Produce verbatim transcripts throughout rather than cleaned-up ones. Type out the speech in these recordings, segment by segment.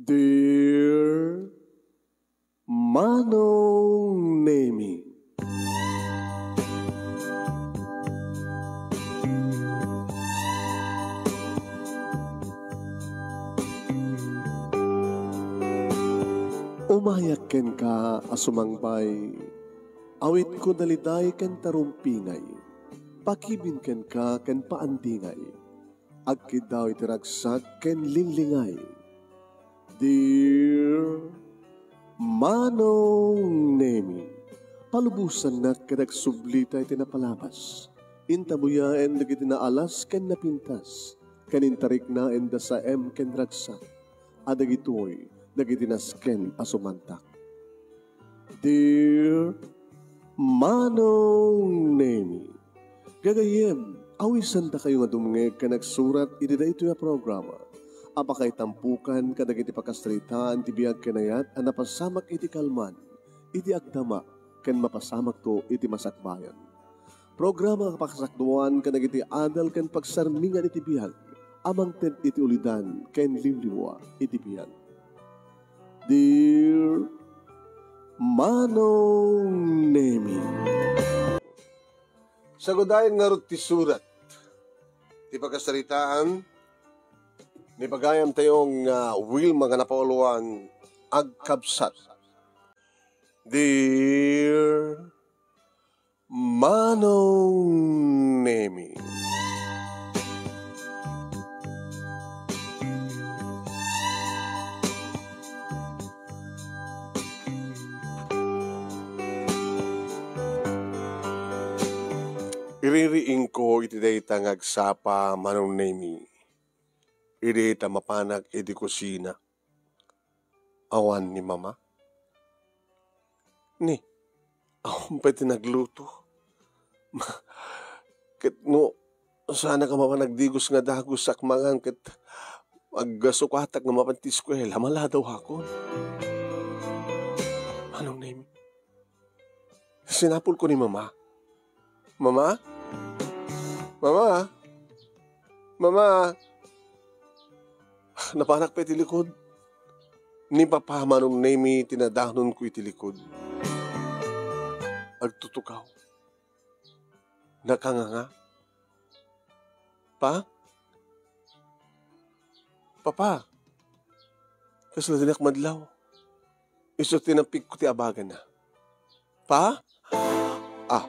Dear Manong Nemi. Umayak kenka a sumangpay, awitko daliday ken tarumpingay, pakibin kenka ken paandingay. Agkiddaw iti ragsak ken linglingay. Dear Manong Nemi, palubosannak ket agsublita iti napalabas. Intabuyaen dagiti naalas ken napintas, ken intariknaen da saem ken ragsak, a dagitoy dagiti nasken a sumantak. Dear Manong Nemi, gagayyem, awisandakayo nga dumngeg ken agsurat iti daytoy a programa a pakaitampokan kadagiti pakasaritaan ti biag ken ayat a napasamak iti kalman, iti agdama, ken mapasamakto iti masakbayan. Programa nga pakasakduan kadagiti adal ken pagsarmingan iti biag a mangted iti ulidan ken liwliwa iti biag. Dear Manong Nemi. Sagudayen ngarud ti surat ti pakasaritaan ni pagayamtayo nga Wilma nga napauluan, agkabsat. Dear Manong Nemi. Iririingko iti dayta nga agsapa, Manong Nemi, idi ta mapanak iti kusina. Awan ni Mama? Ni, awan pay ti nagluto. Ma-, ket no, saanak a mapan agdigos nga dagus a mangan ket agsukatak nga mapan ti eskuela, maladawakon. Manong Nemi, sinapulko ni Mama. Mama? Mama? Mama? Napanak pay iti likod. Ni Papa, Manong Nemi, ti nadanonko iti likod. Agtutukaw. Nakanganga. Pa? Papa? Kasla dinak madlaw. Isu ti napigko ti abaganna. Pa? Ah.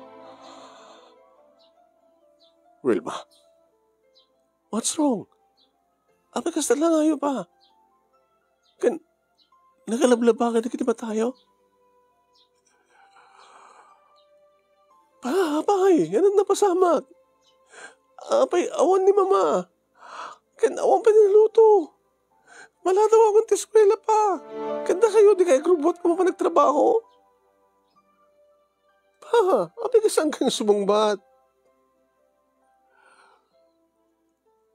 Wilma. What's wrong? Apay kasta langayo, Pa? Ken, nagalablaba ka dagiti matayo? Pa, apay, ngana't napasamak? Apay, awan ni Mama. Ken awan pay naluto. Maladawakon ti eskuela, Pa. Ken dakayo, dikay agrubuat nga mapan agtrabaho? Pa, apay, kasano nga sumungbat?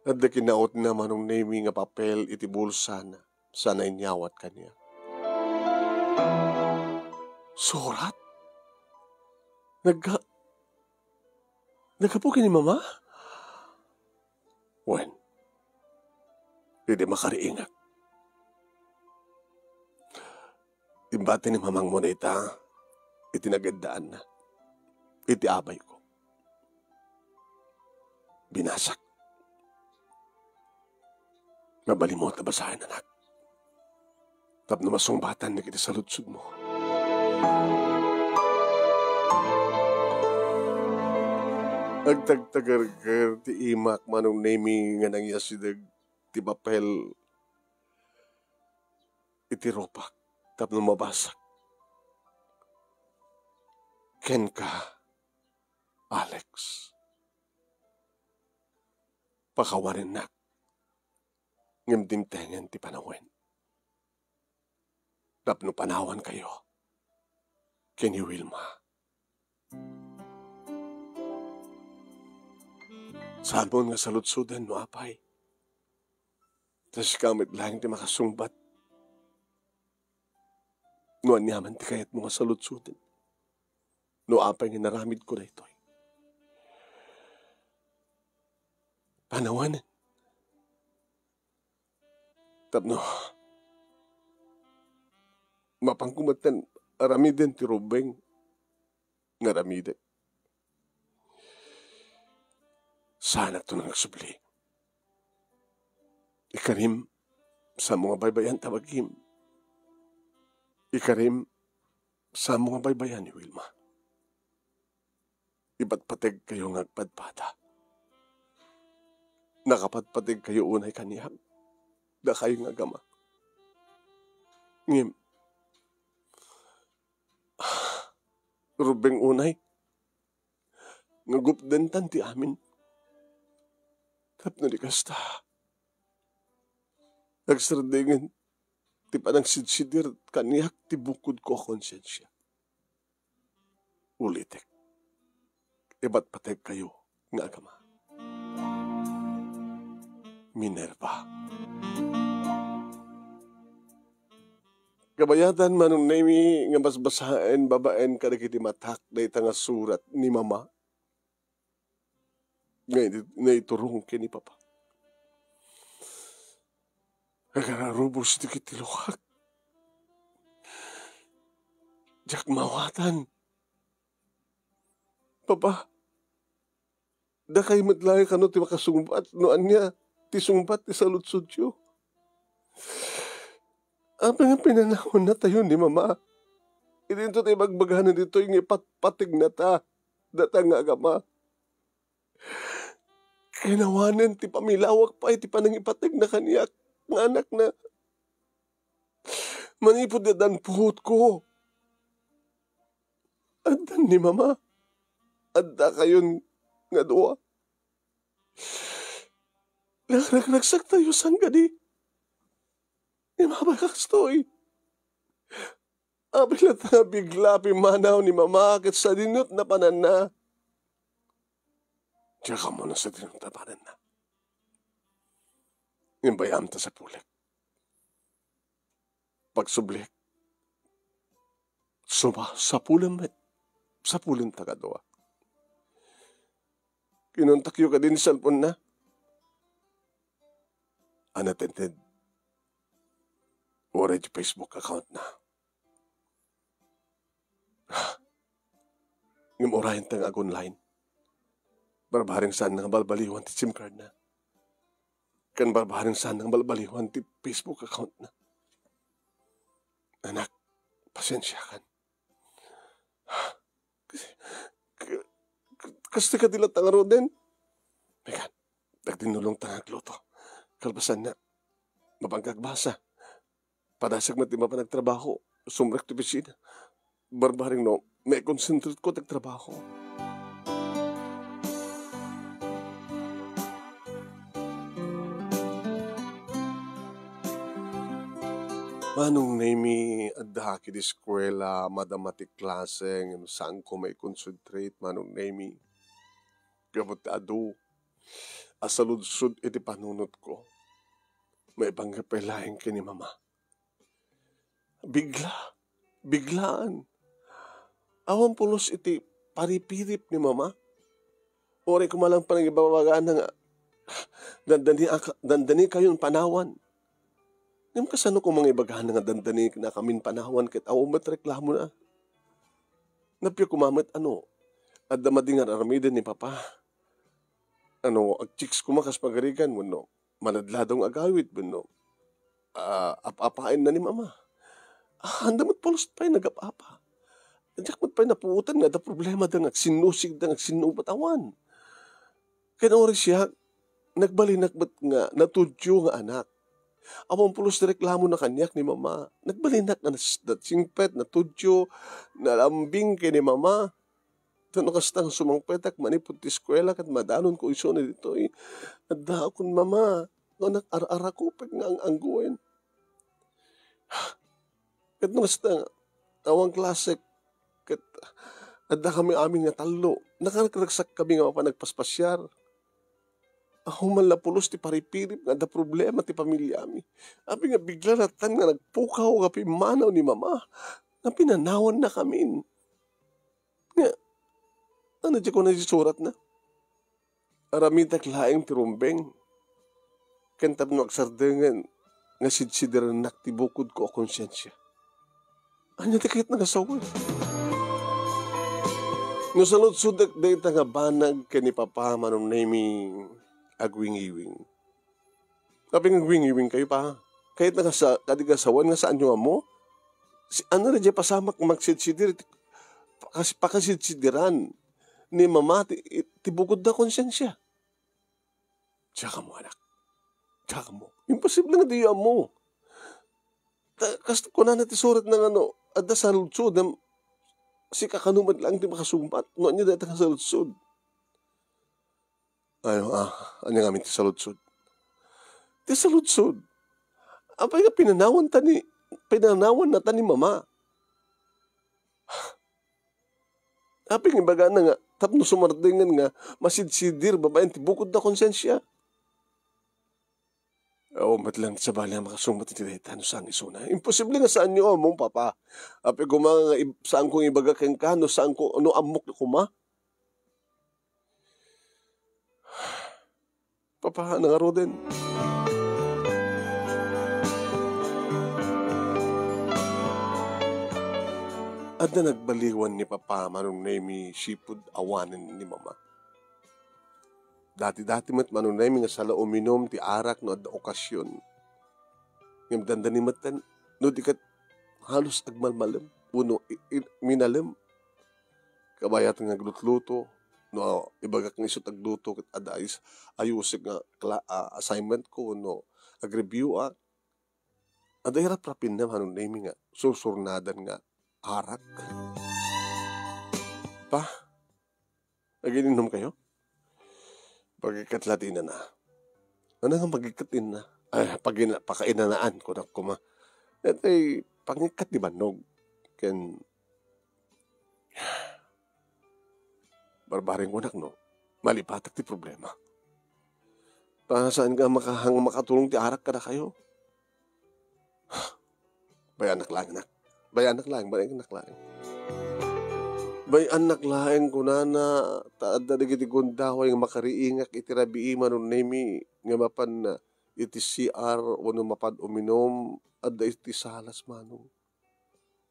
Adda kinautna, Manong Nemi, nga papel iti bulsana, sana inyawat kaniak. Surat? Nagga-, naggapu ken ni Mama? Wen, idi makariingak. Imbati ni Mamangmo dayta iti nageddaanna iti abayko. Binasak. Mabalinmo ta basaen, anak. Tapno masungbatan dagiti saludsodmo. Agtagtagarger ti imak, Manong Nemi, nga nangyasideg ti papel iti rupak tapno mabasak. Kenka, Alex. Pakawanennak, ngem dimtengen ti panawen. Tapno panawankayo ken ni Wilma. Saanmon nga saludsoden no apay. Ta sika met laeng ti makasungbat no aniaman ti kayatmo nga saludsoden. No apay nga inaramidko daytoy. Panawanen. Tapno Mapanko metten aramiden ti rumbeng nga aramidek. Saanakto nga agsubli. Ikarim, saanmo nga baybay-an ta bagim. Ikarim, saanmo nga baybay-an ni Wilma. Ipatpategkayo nga agpadpada. Nakapatpategkayo unay kaniak, dakayo nga agama. Ngem, rumbeng unay nga gupdentan ti amin. Tapno di kasta, agsardenggen ti panangsidsidir kaniak ti bukodko a konsensia. Ulitek, ipatpategkayo nga agama. Minerva. Kabayatan, Manong Nemi, nga basbasaen babaen kadagiti matak dayta nga surat ni Mama nga idi-, naiturong ken ni Papa. Agararubos dagiti lukak. Diak maawatan. Papa, dakay met laeng kano ti makasungbat no ania ti sungbat ti saludsodyo. Apay nga pinanawannatayo ni Mama? Idinto ti ibagbagana ditoy nga ipatpategnata data nga agama. Kinawanen ti pamilawak pay ti panangipategna kaniak nga anakna. Manipud addan puotko, addan ni Mama. Addakayon nga dua. Nagragragsak tayo sangkadi. Ni Mama kastoy. Apay latta nga bigla a pimmanaw ni Mama ket sadinot napananna. Diak ammo no sadinot napananna. Ngem bay-am ta sapulek. Pagsublik, suma-, sapulem met. Sapulenta kadua. Kinontakyo kadi ni cellphone-na. Unattended. Uray ti Facebook account-na. Ngem urayenta nga ag-online. Barbareng saanna nga balbaliwan ti SIM card-na. Ken barbareng saanna nga balbaliwan ti Facebook account-na. Anak, pasensiakan. K-, k-, kasta kadi latta ngaruden? Megan, agdinnulongta nga agluto. Kalpasanna, mapangkagbasa. Padasek met ti mapan agtrabaho, sumrek ti opisina. Barbareng no, maikonsentrate ko ti agtrabaho. Manong Nemi, adda kadi eskuela, madama ti klase, ngem saanko maikonsentrate, Manong Nemi. Gapu ta adu a saludsod iti panunotko. Maipanggep pay laeng ken ni Mama. Bigla, biglaan. Awan pulos iti paripirip ni Mama. Uray koma lang panangibabagana nga dandani aka-, dandanikayon panawan. Ngem kasano koma nga ibagana nga dandaninakamin panawan ket awan met reklamona? Nappiek koma met ano, adda madi nga ar-aramiden ni Papa. Ano, agchicks koma kas pagarigan wenno maladladaw nga agawid wenno, ah, ap-apaenna ni Mama. Ah, anda met pulos pay nagap-apa. Diak met pay napuotan nga adda problemada nga agsinnusigda nga agsinnubat, awan. Ken uray siak, nagbalinak met nga natudyo nga anak. Awan pulos ti reklamona kaniak ni Mama. Nagbalinak nga nas-, nasingpet, natudyo, nalambing ken ni Mama. Tapno kasta nga sumangpetak manipud ti eskuela ket madanonko isuna ditoy. Addaakon, Mama, nga anak ar-arakupek nga ang-anggoen. Ket no kasta nga awan klasek, ket addakami amin nga tallo, nakaragsakkami nga mapan agpaspasiar. Awan man la pulos ti paripirip nga adda problema ti pamiliami. Apay nga bigla lattan nga nagpukaw nga pimmanaw ni Mama nga pinanawannakamin. Nga, ano ti kuna ti suratna? Aramidek laeng ti rumbeng, ken tapno agsardengen nga sidsidirennak ti bukodko a konsensia. Ania ti kayatna nga sawen? No saludsodek dayta nga banag ken ni Papa, Manong Nemy, agwingiwing. Apay nga agwingiwing kayo, Pa? Kayatna nga sa-, kadi nga sawen nga saanyo ammo? Si, ania daydiay pasamak nga magsidsidir iti pakas-, pakasidsidiran ni Mama ti, ti bukodda a konsensia? Diak ammo, anak. Diak ammo. Imposible nga diyo ammo. Ta, kas kunana ti suratna nga no, adda saludsod, em, sika kano met laeng ti makasungbat. No ania dayta nga saludsod? Ano, ah, ania ngamin ti saludsod? Ti saludsod. Apay nga pinanawanta ni, pinanawannata ni Mama? Apay nga ibagana nga tapno sumardengen nga masidsidir babaen ti bukodda a konsensia? Awan met laeng ti sabali a makasungbat iti dayta no saan isuna. Imposible nga saanyo ammo, Papa. Apay koma nga ib-, saanko nga ibaga kenka no saanko, no ammok koma? Papa, nangaruden. Adda nagbaliwan ni Papa, Manong Nemy, sipud awanen ni Mama. Dati-dati met, Manong Nemy, nga sala uminum ti arak no adda okasion. Ngem dandani metten, no di ket halos agmalmalem wenno i-, i-, minalem. Kabayat nga aglutluto, no ibagak nga isut' agluto ket adda ayus-, ayusek nga kla-, a, assignment ko wenno agreview-ak. Adda iraprapinna, Manong Nemy, nga sursurnadan nga arak. Pa, agin-inom kayo? Pagikkat la ti inana. Ano nga pagikkat inna? Ay, pagina-, pakainanaan, kunak koma. Daytoy pangikkat ti bannog. Ken barbareng kunak, no? Malipatak ti problema. Ta saan nga maka-, nga makatulong ti arak kadakayo? Bay-annak laeng, nak. Bay-annak laeng, bay-annak laeng. Bay-annak laeng, kunana, ta adda dagiti gundaway nga makariingak iti rabii, Manong Nemy, nga mapan iti C R wenno mapan uminum, adda iti salas, Manong.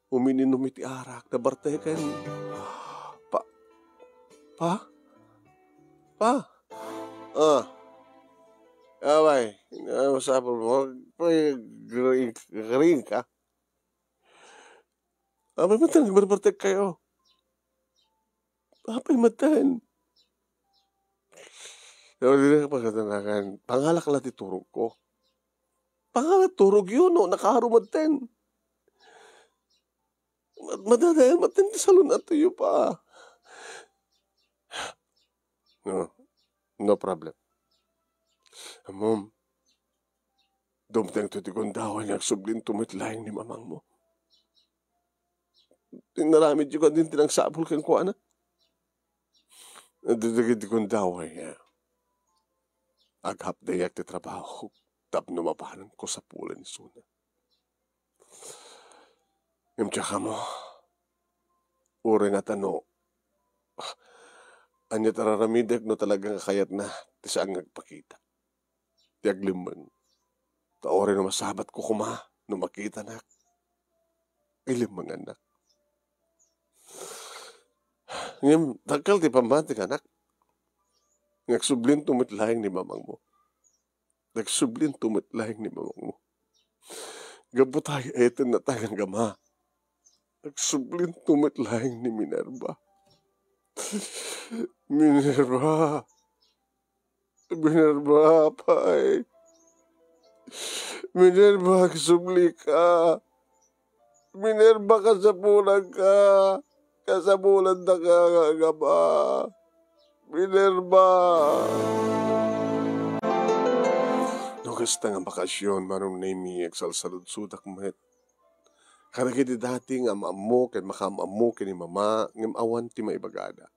Umininum iti arak, nabarteken. Pa, pa, pa. Ah. Away, ano sapul mo? Pag-, green, green ka. Apay met nga nagbarbartek kayo? Apay met ten? Pero dina ka pagkatanakan, pangalak la ti turog ko. Pangalak turog yun, no? Nakaro met ten. Mad-, madadael met ten ti salun-at tayo pa. No, no problem. Ammom, dumteng to ti gundaway nga agsublinto met laeng ni mamangmo. Inaramidyo kadin ti nangsapul kenkuana. Dagiti gundaway, eh, aghapdayak ti trabaho tapno mapananko sapulan isuna. Ngem diak ammo, uray nga tano, ania ti ar-aramidek no talaga nga kayatna ti saan nga agpakita ti aglemmeng. Ta uray no masabatko koma no makitanak, ilemmengannak. Ngem dakkel ti pammatik, anak, nga agsublinto met laeng ni mamangmo. Agsublinto met laeng ni mamangmo. Gapu ta ay-ayatenna ta nga agama. Agsublinto met laeng ni Minerva. Minerva. Minerva, apay. Minerva, agsublika. Minerva, kasapulanka. Kasapulanta nga agama. Minerva. No kasta nga bakasion, Manong Nemy, agsalsaludsodak met kadagiti dati nga am-ammo ken makaam-ammo ken ni Mama, ngem awan ti maibagada.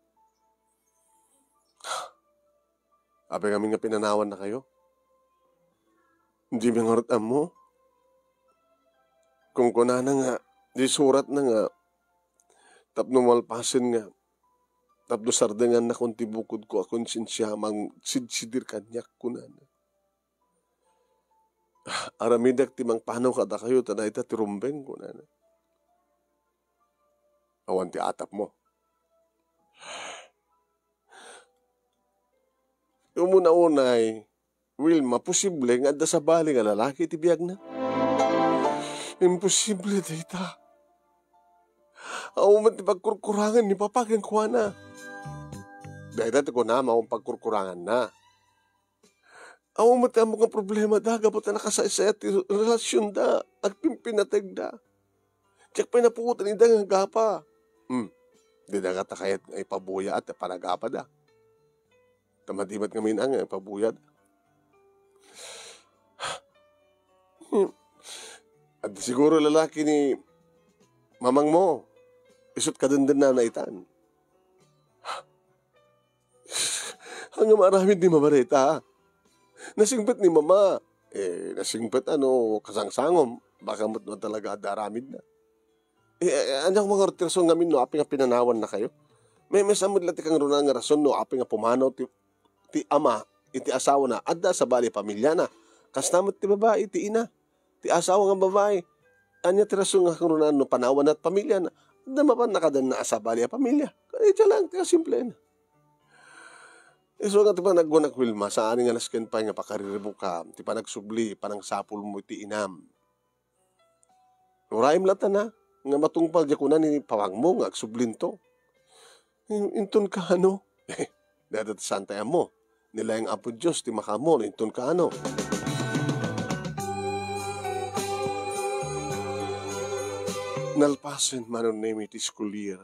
Apay ngamin nga pinanawannakayo? Dimi ngarud ammo. Kunkunana nga, di suratna nga, tapno malpasen nga, tapno sardengannakon ti bukodko a konsensia, mangsidsidir kaniak, kunana. Aramidek ti mangpanaw kadakayo, ta dayta ti rumbeng, kunana. Awan ti atapmo. Umuna unay, Wilma, posible nga adda sabali nga lalaki iti biagna? Imposible dayta. Awan met ti pagkurkurangan ni Papa kenkuana. Dayta ti kunam, awan pagkurkuranganna. Awan met ti ammok nga problemada gapu ta nakasaysayat ti relasionda, agpimpinategda. Diak pay napuotan ida nga agapa. Hmm. Dida ngata kayat nga ipabuyaat ti panagapada. Ta madi met ngamin nga ipabuyaat. Hmm. Adda siguro lalaki ni mamangmo. Isu't kadendennana itan. Ania nga maaramid ni Mama dayta? Nasingpet ni Mama. Eh, nasingpet a no kasangsangom. Baka met no talaga adda aramidna. Eh, eh, ania nga rason ngamin no apay nga pinanawannakayo? Maymaysa met la ti kangrunaan nga rason no apay nga pumanaw ti, ti ama iti asawana, adda sabali a pamiliana. Kasta met ti babai, ti ina, ti asawa nga babai. Ania ti rason nga kangrunaan no panawanna ti pamiliana? Adda mapan nakadanna a sabali a pamilia. Kaya lang ti kasimplena. Isu nga ti panagkunak, Wilma, saan nga nasken pay nga pakariribukam ti panagsubli, panangsapulmo iti inam. Uray met latta nga matungpal diay kuna ni pawangmo nga agsublinto. In-, inton kaano? Dayta ti saan ti ammo. Ni laeng Apo Dios ti makaammo, inton kaano. Nalpasen, Manong Nemi, ti school year.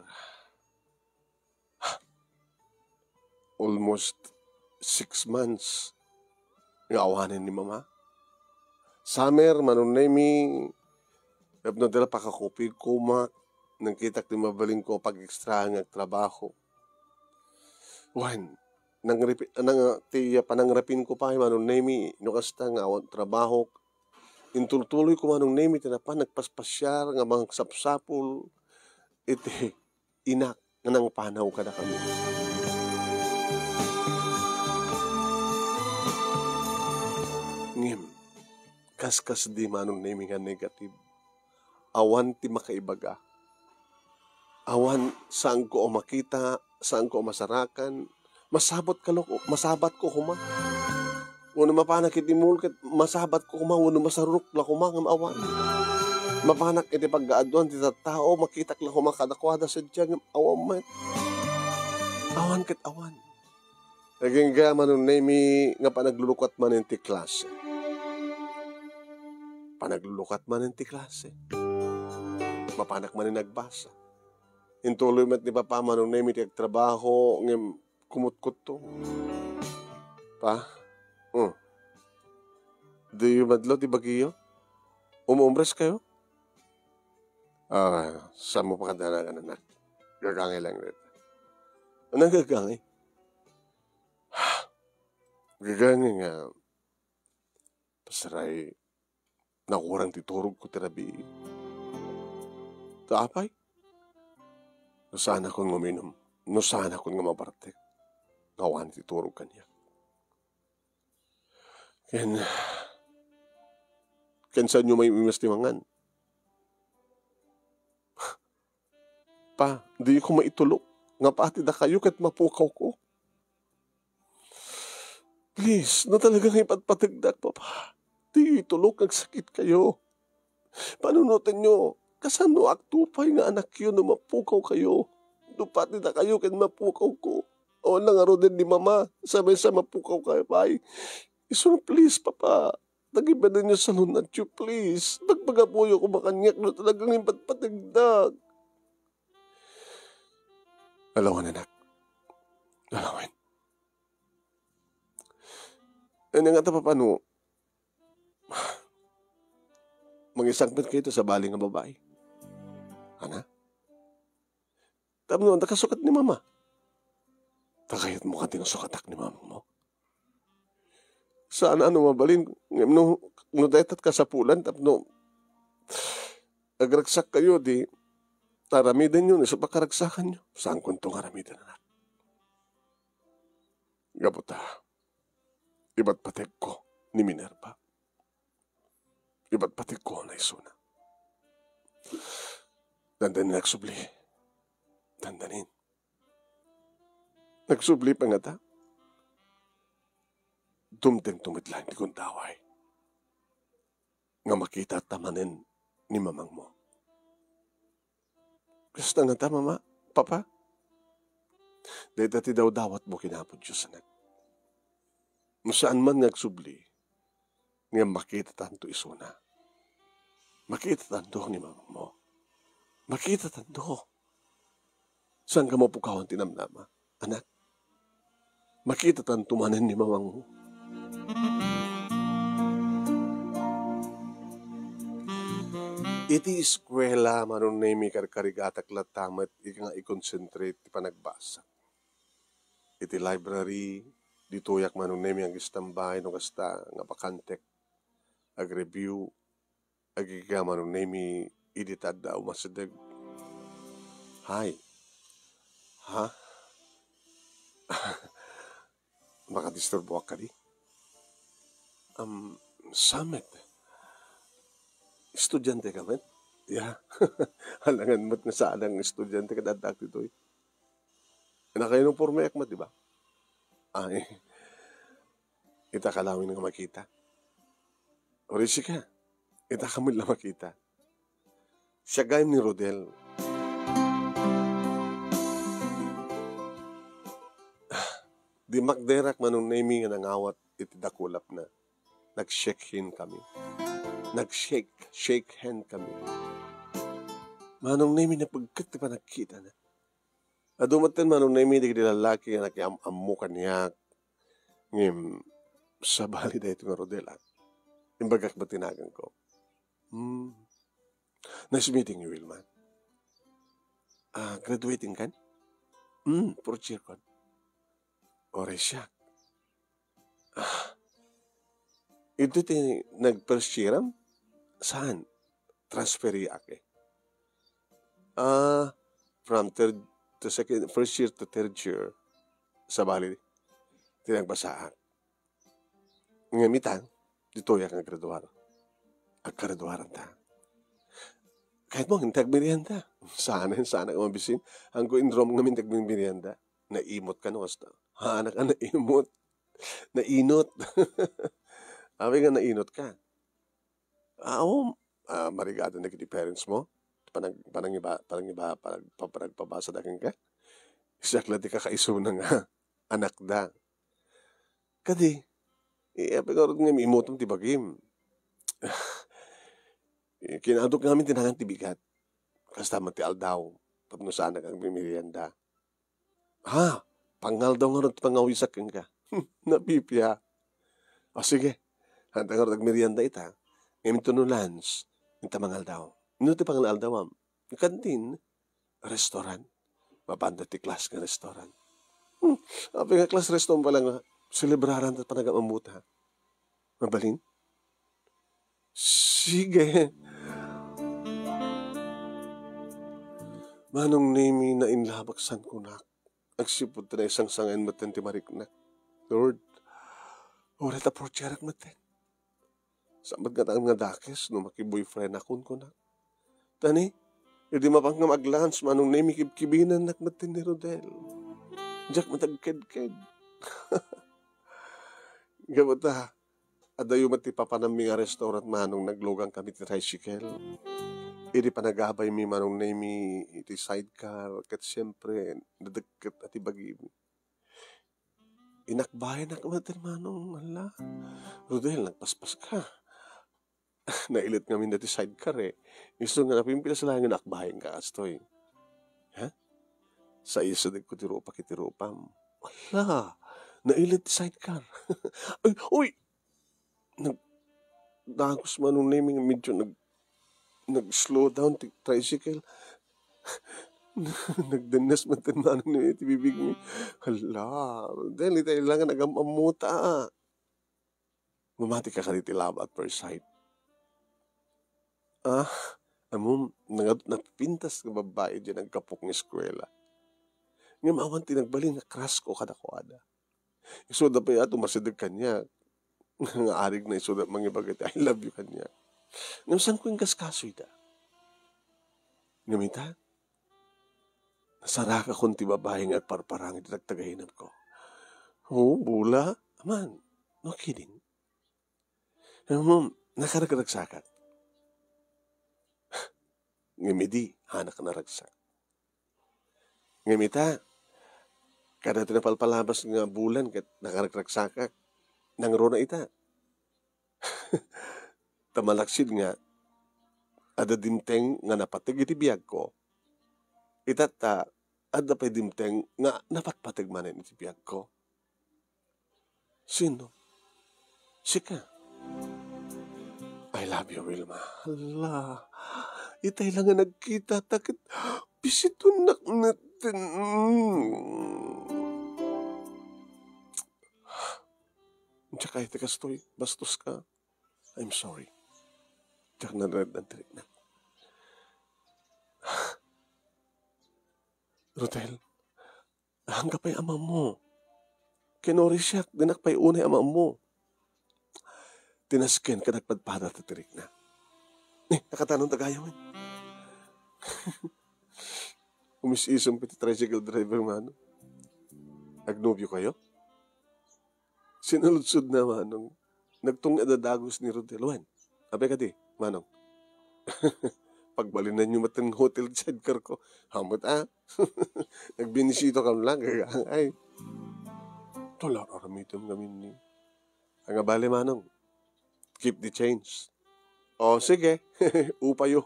Almost six months nga awanen ni Mama. Summer, Manong Nemi, tapno dira pakakupig koma, nangkitak ti mabalinko pag-extra nga agtrabaho. Wen, nangripi-, nang, ti panangrapinko pay, Manong Nemi, no kasta nga awan trabaho, intultuloyko, Manong Nemi, ti napan nagpaspasiar nga mangsapsapul iti inak nga nangpanaw kadakami. Ngem, kaskasdi, Manong Nemi, nga negative. Awan ti makaibaga. Awan, saanko a makita, saanko a masarakan. Masabatko la, masabatko koma. Wenno mapanak iti mall ket masabatko koma, wenno masarurok la koma ngem awan. Mapanak iti pagkaaduan ti tattao, makitak la koma kadakuada sadiay ngem awan met. Awan ket awan. Agingga, Manong Nemi, nga panaglulukat manen ti klase. Panaglulukat manen ti klase. Mapanak manen agbasa. Intuloy met ni Papa, Manong Nemi, ti agtrabaho ngem kumutkutto. Pa? Hmm. Diyo madlaw ti bagiyo? Umumres kayo? Ah, saan mo pa kadanagan, anak? Gagangay lang dita. Anong gagangay? Gagangay nga, pasaray, nakurang ti turog ko ti rabii. Ta apay? No saanakon nga uminom, no saanakon nga mabartek, nga awan ti turog kaniak. Ken, ken saanyo maimimas ti mangan? Pa, diyoko maitulok nga pati dakayo ket mapukawko. Please, no talaga nga ipatpategdak, Papa, diyo itulok nga agsakit kayo. Panunotenyo, kasano aktupay nga anakyo no mapukaw kayo? No pati dakayo ket mapukaw ko. Awan la ngaruden ni Mama, sa maysa mapukaw kayo pay. Isu, please, Papa. Tagibadenyo sa lunatyo, please. Pagpagapuyo ko makaniak no talagang ipatpategdak. Alawen, anak. Alawen. Ania ngata, Papa, no mangisangpet kayo iti sabali nga babai? Ana? Tapno adda kasukat ni Mama. Ta kayatmo kadi nga sukatak ni Mamangmo? Saan a no mabalin, ngem no, no dayta ti kasapulan tapno agragsak kayo, di aramidenyo no isu pakaragsakanyo. Saankonto nga aramiden, anak. Gapu ta, ipatpategko ni Minerva. Ipatpategko na isuna. Dandani nagsubli. Dandanin. Nagsubli pa ngata. Dumtengto met laeng ti gundaway nga makitata manen ni mamangmo. Kasta ngata, Mama, Papa? Dayta ti dawdawatmo ken Apo Dios, anak. No saan man nga agsubli, ngem makitatanto isuna. Makitatanto ni mamangmo. Makitatanto. Saanka mapukawan ti namnama, anak? Makitatanto manen ni mamangmo. Iti eskuela, Manong Nemi, karkarigatak latta met nga i-concentrate ti panagbasa. Iti library, ditoyak, Manong Nemi, agistambay no kasta nga bakantek. Ag-review, agigga, Manong Nemi, idi ta adda umasideg. Hay. Ha? Makadisturboak kadi? Am, saan met? Estudianteka met? Ya. Alangan met nga saan nga estudiante ket addaak ditoy. Naka-uniformeak met, di ba? Ay. Itaka laeng nga makita. Uray sika, itaka met la makita. Siak gayam ni Rodel. Dimmakderak, Manong Nemi, nga nangawat iti dakulapna. Nag-shake hand kami. Nag-shake, shake hand kami. Manong Nemi, napigket ti panagkitana. Adu met ten, Manong Nemi, dagiti lallaki nga nakiam-ammo kaniak. Ngem, sabali daytoy nga Rodel, ah. Imbagak met ti naganko. Hmm. Nice meeting you, Wilma. Ah, graduating kan? Hmm, fourth year kon. Uray siak. Ah, iti ti nag-first year am? Saan? Transferiak, eh. Ah, from third to second, first year to third year, sabali, ti nagbasaak. Ngem ita, ditoyak nga graduar. Aggraduaranta. Kayatmo, agmerienda. Saan, saan nga mabisin. Anggo inrom ngamin ti agmerienda. Naimot ka no, kasta. Haanak a naimot. Nainot. Apay nga nainot ka? Ah, oo, ah, marigatan dagiti parents mo. Panag-, panangiba-, panangiba-, panag-, panagpabasa da kenka. Siak la ti kakaisuna nga anakda. Kadi, eh, apay ngarud nga imutom ti bagim? Eh, kinaaduk ngamin ti nagan ti bigat. Kasta met ti aldaw, tapno saanak agmerienda. Ha? Pangaldaw ngarud ti pangawisak kenka. Napipia. O, sige. Haanta ngarud agmerienda ita. Ngem inton no lunch, inta mangaldaw. No ti pangaldaw, am? Kantin? Restaurant? Mapanda ti class nga restaurant. Hmm, apay nga class restaurant pala nga selebraran ta panagam-ammota? Mabalin? Sige. Manong Nemi, nainlabak san kunak. Agsipud ta naisangsangayan metten ti mariknak. Lord, uray ta portierak metten. Saan met nga dakes no makiboyfriendakon, kunak. Tani, idi mapan nga mag-lunch, Manong Nemi, kibkibinannak metten ni Rodel. Diak met agkedked. Gapu ta, adayo met ti papanammi nga restaurant, Manong, naglugang kami ti tricycle. Idi panagabaymi, Manong Nemi, iti sidecar, ket siempre, nadekket a ti bagimi. Inakbayanak met, Manong, ala. Rodel, nagpaspas ka. Nailet ngamin dati sidecar, eh. Isu nga napimpilas laeng nga akbayan ka, kastoy. Ha? Sa isu dagko ti rupak iti rupam. Ala, nailet ti sidecar. Ay, uy! Nag-, dagos, Manong Nemi, nga medyo nag-, nag-slow down ti tricycle. Nagdennes metten, Manong Nemi, ti bibigmi. Hala, dahil ita ilangan agam-amuta. Mamati ka kadi ti love at first sight? Ah, ammom, nangadut napintas nga babbai diay nagkapok nga eskuela. Ngem awan ti nagbalin nga crush ko kadakuada. Isuda pay a tumasideg kaniak. Nga arigna isuda mangibaga ti "I love you" kaniak. Ngem saanko inkaskasoyda. Ngem ita, Sarakakon ti babai nga agparparang iti tagtagainepko. Oh, bula? Aman, no kidding. Ammom, nakaragragsakak. Ngem idi, hanak naragsak. Ngem ita, kada ti napalpalabas nga bulan ket nakaragragsakak, nangruna ita. Ta malaksid nga, adda dimteng nga napateg iti biagko. Ita ta, adda pay dimteng nga napatpateg manen iti biagko. Sino? Sika. I love you, Wilma. Hala, itay lang nga nagkita, ta ket bisitonnak metten. Mm. Diak kayat ti kastoy, bastos ka. I'm sorry. Diak nared-, nadiriknak. Rodel, anggapo pay amammo. Kinuri siak, dinak pay unay amammo. Tinasken ket nagpadpada ti tirikna. Eh, nakatanon ta gayam, eh. Umis-isem pay ti tricycle driver, Manong. Agnobio kayo? Sinaludsodna, Manong. Nagtungna dagos ni Rodel. Wen, apay kadi, Manong? Pagbalinanyo met ti hotel sidecar ko. Hamet, ah? Nagbinisita kam lang, ay. Tula, aramidem ngamin ni. Ang abali, Manong. Keep the change. O, sige. Upayo.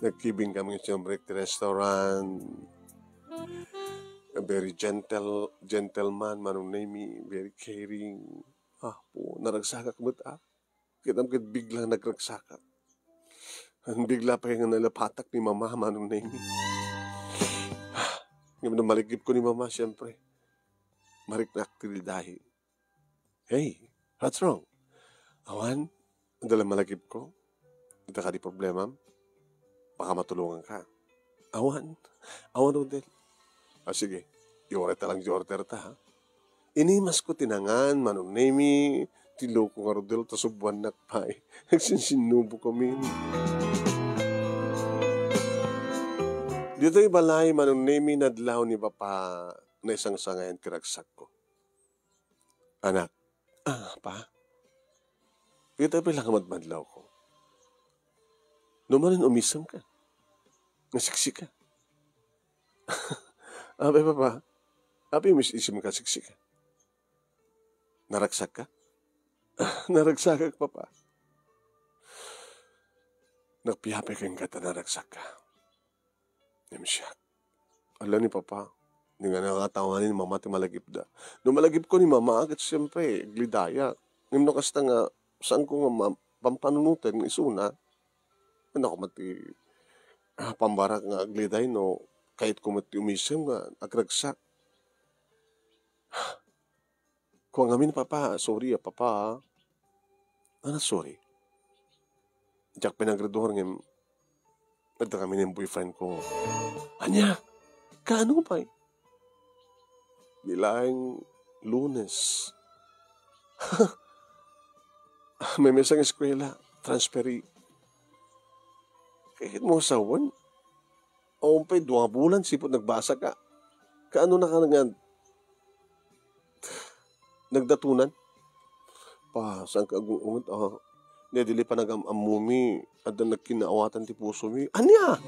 Nagkibing kami, siyempre, ti restaurant. A very gentle, gentleman, Manong Nemy, very caring. Ah, po, naragsakak met, ah. Kitam ket biglang nagragsakak. Bigla pay nga nalapatak ni Mama, Manong Nemy. Ngem no malagipko ni Mama, siyempre, mariknak ti lidahi. Hey, what's wrong? Awan, adda lang malagipko. Adda kadi problemam? Baka matulonganka. Awan, awan, Rodel. Ah, sige, iuray ta lang ti order ta, ha? Inimasko ti nangan, Manong Nemy, ti loko nga Rodel, ta subuannak pay. Nagsinsinnubo kami. Ditoy balay, Manong Nemy, nadlaw ni Papa, naisangsangayan ti ragsakko. Anak. Ah, Pa? Ditoy pay lang madmadlawko. No manen umisemka. Nga siksika. Apay, Papa? Apay umis-isemka siksika? Naragsakka? Naragsakak, Papa. Nagpiapay kenka ta naragsakka. Ngem siak, ala ni Papa, di nga nakatawanan ni Mama ti malagipda. No malagipko ni Mama, ket siyempre, aglidayak. Ngem no kasta nga, saanko nga ma-, pampanunoten nga isuna, ano ko met ti, ah, pambarak nga agliday no kayatko met ti umisem nga agragsak. Kuan ngamin, Papa, sorry, ah, Papa, ah. Ano, sorry? Diak pinagraduar ngem adda kami ni boyfriend ko. Ania? Kaano pay? Bilang Lunes. May mesang eskwela, transferi. Kayat mo sawen? Awan pay dua bulan, sipud nagbasa ka. Kaano na ka nga nagdatunan? Pa, saan ka agung-unget, ah? Ne, dili pa nagam-ammumi, adda nagkinaawatan ti pusomi. Ania?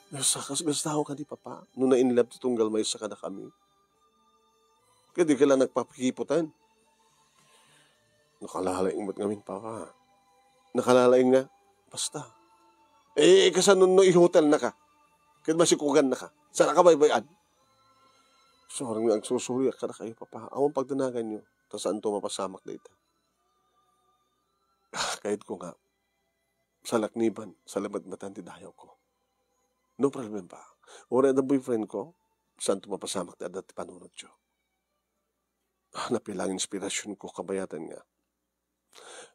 Nasakas-gastaw ka ni Papa, no na-in love ti tunggal maysa kadakami. Kadi ka lang nagpapakiputan. Nakalalaing met ngamin, Papa. Nakalalaing nga, basta. Eh, kasano no i-hotel na ka? Ket masikugan na ka. Saan ka baybay-an? Sorry nga agsusuriak kadakayo, Papa. Awan pagdanagan yo. Ta saan to mapasamak dayta. Ah, kayat ko nga, salakniban, salamatmatan ti dayaw ko. No problem, Pa. Uray adda boyfriend ko, saan to mapasamak ti adda ti panunot yo. Ah, napia lang inspirasyon ko kabayatan nga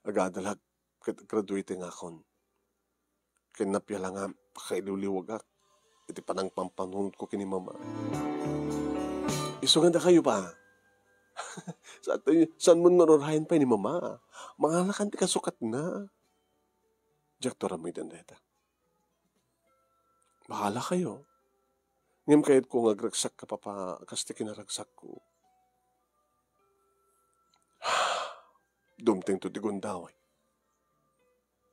agadalag ket graduating akon. Ken napia la nga pakailiwliwagak iti panangpampanunot ko ken ni Mama. Isu nga dakayo, Pa. Saan, saan mo nga ururayen pay ni Mama? Mangalakan ti kasukatna. Diak to aramiden dayta. Bahala kayo. Ngem kayatko nga agragsak ka, Papa, kas ti kinaragsakko. Dumtengto ti gundaway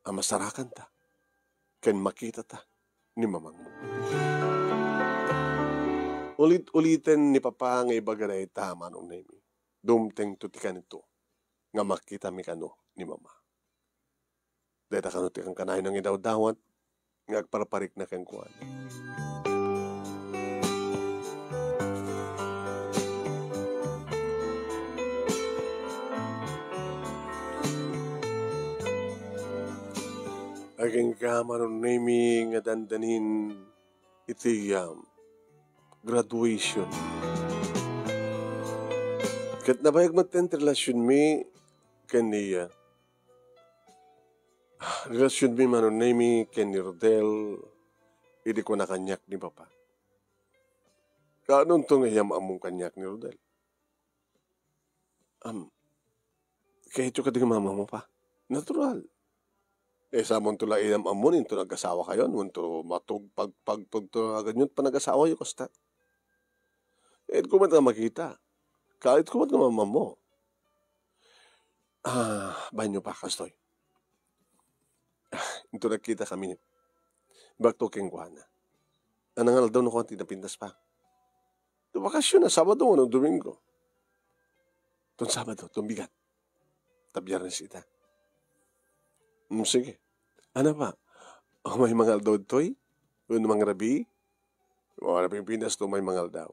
a masarakanta ken makitata ni mamangmo. Ulit-uliten ni Papa nga ibaga dayta, Manong Nemi. Dumtengto ti kanito nga makitami kano ni Mama. Dayta kano ti kankanayon nga idawdawat nga agparparikna kenkuana. Agingga, Manong Nemi, nga dandanin iti, um, graduation. Ket nabayag met ti relasionmi ken ni, uh, relasionmi, Manong Nemi, ken ni Rodel idi kuna kaniak ni Papa. Kaanonto nga iyam-ammom kaniak ni Rodel? Am, kayatyo kadi nga mamangmo, Pa? Natural. Eh, samonto la iyam-ammon, inton agasawa kayon, wenno matug-, pag-, pagpagturaganyo panagasawayo, kasta. Kayatko met nga makita. Kayatko met nga mamangmo. Ah, banyo pa, kastoy. Ah, inton nagkita kami, imbagak kenkuana. Anang aldaw no kua ti napintas, Pa? Ti bakasyon na, Sabado wenno Domingo. Ton Sabado, ton bigat. Ta Biyernes ita. Mm, sige. Ano pa? Umay mangaldaw ditoy? Wenno mangrabii? Wala Pilipinas to may mangaldaw.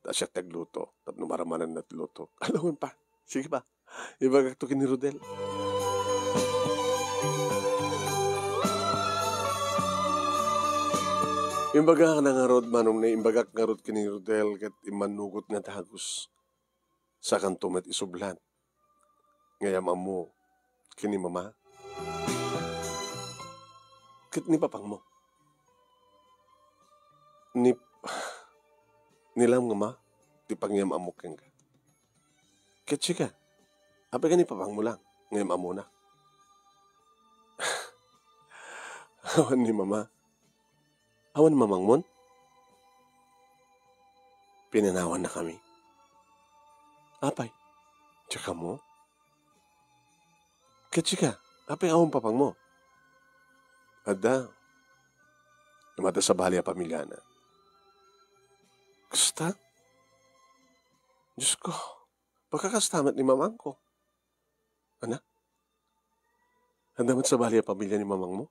Ta siak ti agluto. Tapno maramanan na ti luto. Alawen pa. Sige pa. Ibagak to ken ni Rodel. Imbagak na ngarud, Manong Nemi, imbagak ngarud ken ni Rodel ket immanugot nga dagus. Sakanto met isublat nga iyam-ammo ken ni Mama ket ni Papangmo. Ni, ni Mama ti pangiyam-ammok kenka. Ket sika, apay ka ni Papangmo lang nga iyam-ammona? Awan ni Mama. Awan mamangmon? Pinanawannakami. Apay, diak ammo? Ket sika, apay awan papangmo? Adda. Immata sabali a pamiliana. Kasta? Diosko, pakakasta met ni mamangko. Ana? Adda met sabali a pamilia ni mamangmo?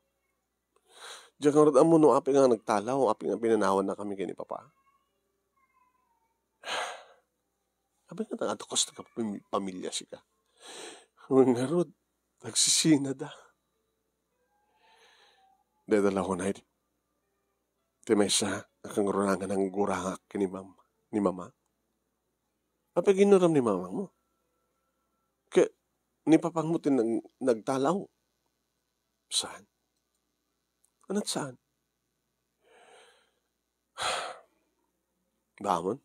Diak ngarud ammo no apay nga nagtalaw, apay nga pinanawannakami ken ni Papa. Apay nga nagadukas ti pam-, pamilia sika? Wen ngarud, nagsisinada. Dayta la unay ti maysa a kangrunangan a nanggurangak ken ni Mam-, ni Mama. Apay ginnuram ni mamangmo? Ket ni papangmo ti nag-, nagtalaw. Saan? Ania't saan? Bamon?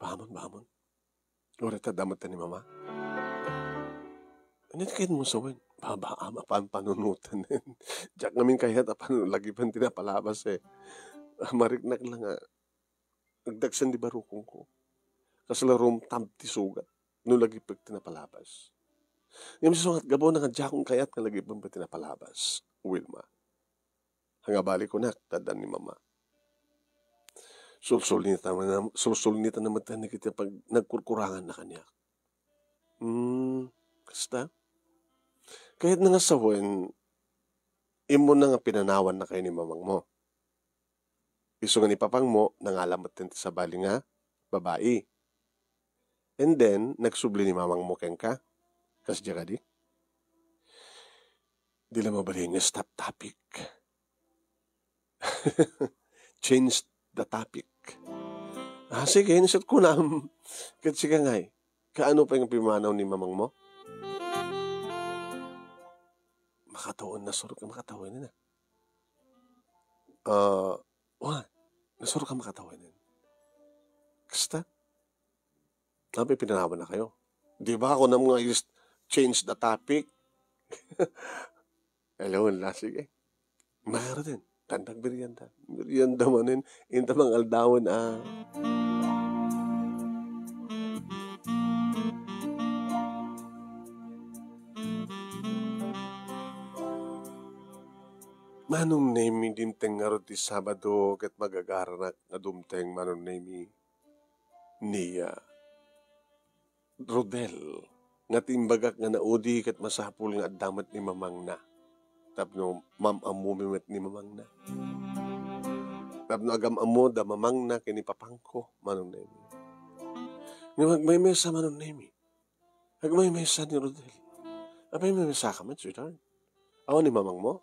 Bamon, bamon. Uray ta damot ni Mama. Ania ti kayatmo sawen? Baba, ama, pan-, panunoten. Diak ngamin kayat a panu-, lagipen ti napalabas, eh. Mariknak la nga agdagsen ti barukongko. Kasla rumtab ti sugat no lagipek ti napalabas. Ngem isu nga gapu na nga diakon kayat nga lagipen pay ti napalabas, Wilma. Ania bali kunak, ta adda ni Mama. Sulsulnita-, sulsulnitana met ni ket pag-, nagkurkuranganna kaniak. Hmm, kasta? Kayatna nga sawen, immuna nga pinanawannakayo ni mamangmo. Isu nga ni papangmo, nangalan met ti sabali nga babai. And then, nagsubli ni mamangmo kenka. Kasdiay kadi? Di la mabalin nga stop topic. Change the topic. Ah, sige, inset ko na. Ket sika ngay, kaano pay nga pimanaw ni mamangmo? Makatawen, nasurok nga makatawen na. Ah, wa, nasurok nga makatawen. Kasta? Apay pinanawannakayo? Di ba ako nang mga is-, change the topic? Hello, wala, sige. Mayroon din. Tan nagmerienda. Merienda manen, inta mangaldawen a. Manong Nemi, dimteng ngarud ti Sabado ket magagaranak nga dumteng, Manong Nemi. Ni, ah, Rodel, nga ti imbagak nga naudi ket masapul nga adda met ni mamangna. Tapno mam-ammomi met ni mamangna. Tapno agam-ammo da mamangna ken ni papangko, Manong Nemi. Ngem agmaymaysa, Manong Nemi. Agmaymaysa ni Rodel. Apay, maymaysa ka met, sweetheart? Awan ni mamangmo?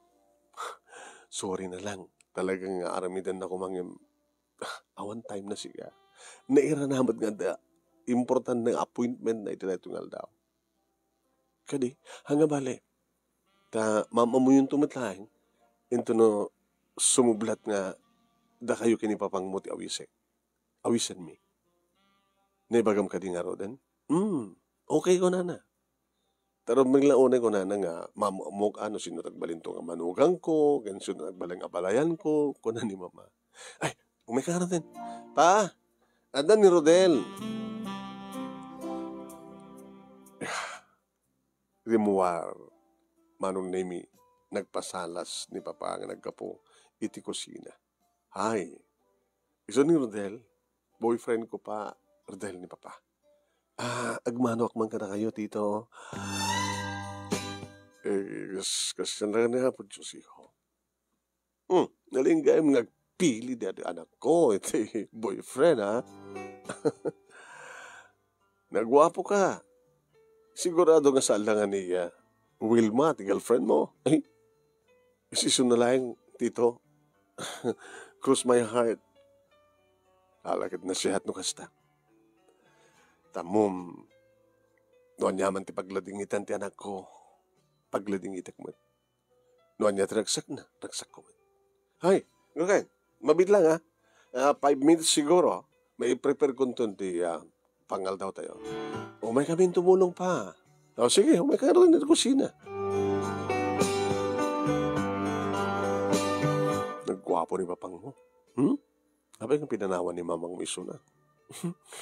Sorry na lang. Talagang aramidennako man ngem awan time na sika. Nairana met nga adda importante nga appointment na iti daytoy nga aldaw. Kadi, haan nga bale, ta mam-ammuyonto met laeng, intono sumublat nga dakayo ken ni papangmo ti awisek. Awisenmi. Naibagam kadi ngaruden? Hmm, okay, kunana. Tarubeng la unay kunana nga, "Mam-, ammok a no sino ti agbalinto nga manugangko, ken sino ti agbalin nga abalayanko," kuna ni Mama. "Ay, umayka ngaruden. Pa, adda ni Rodel." Rimmuar, Manong Nemi, nagpasalas ni Papa nga naggapu iti kusina. Hay, isu ni Rodel, boyfriend ko pa, Rodel ni Papa. Ah, agmanoak man kadakayo, Tito. Eh, kas-, kasyan na nga ni Apo Diyos, iho. Hmm, nalinggaem nga agpili daytoy anakko, iti boyfriend, ha? Naguapo ka. Sigurado nga saan la nga ni, ah, Wilma, ti girlfriend mo. Ay, isisu na laeng, Tito. Cross my heart. Ala ket nasihat no kasta. Tammom, no aniaman ti pagladingitan ti anakko, pagladingitek met. No ania ti ragsakna, ragsakko met. Hay, okay. Mabiit lang, ha? Ah, five minutes siguro. May i-prepare ko ton ti, ah, pangaldaw tayo. Umay kami tumulong pa. O, sige, umay ka rin sa kusina. Nagguapo ni papang mo. Hmm? Apay nga pinanawan ni mamang mo isuna?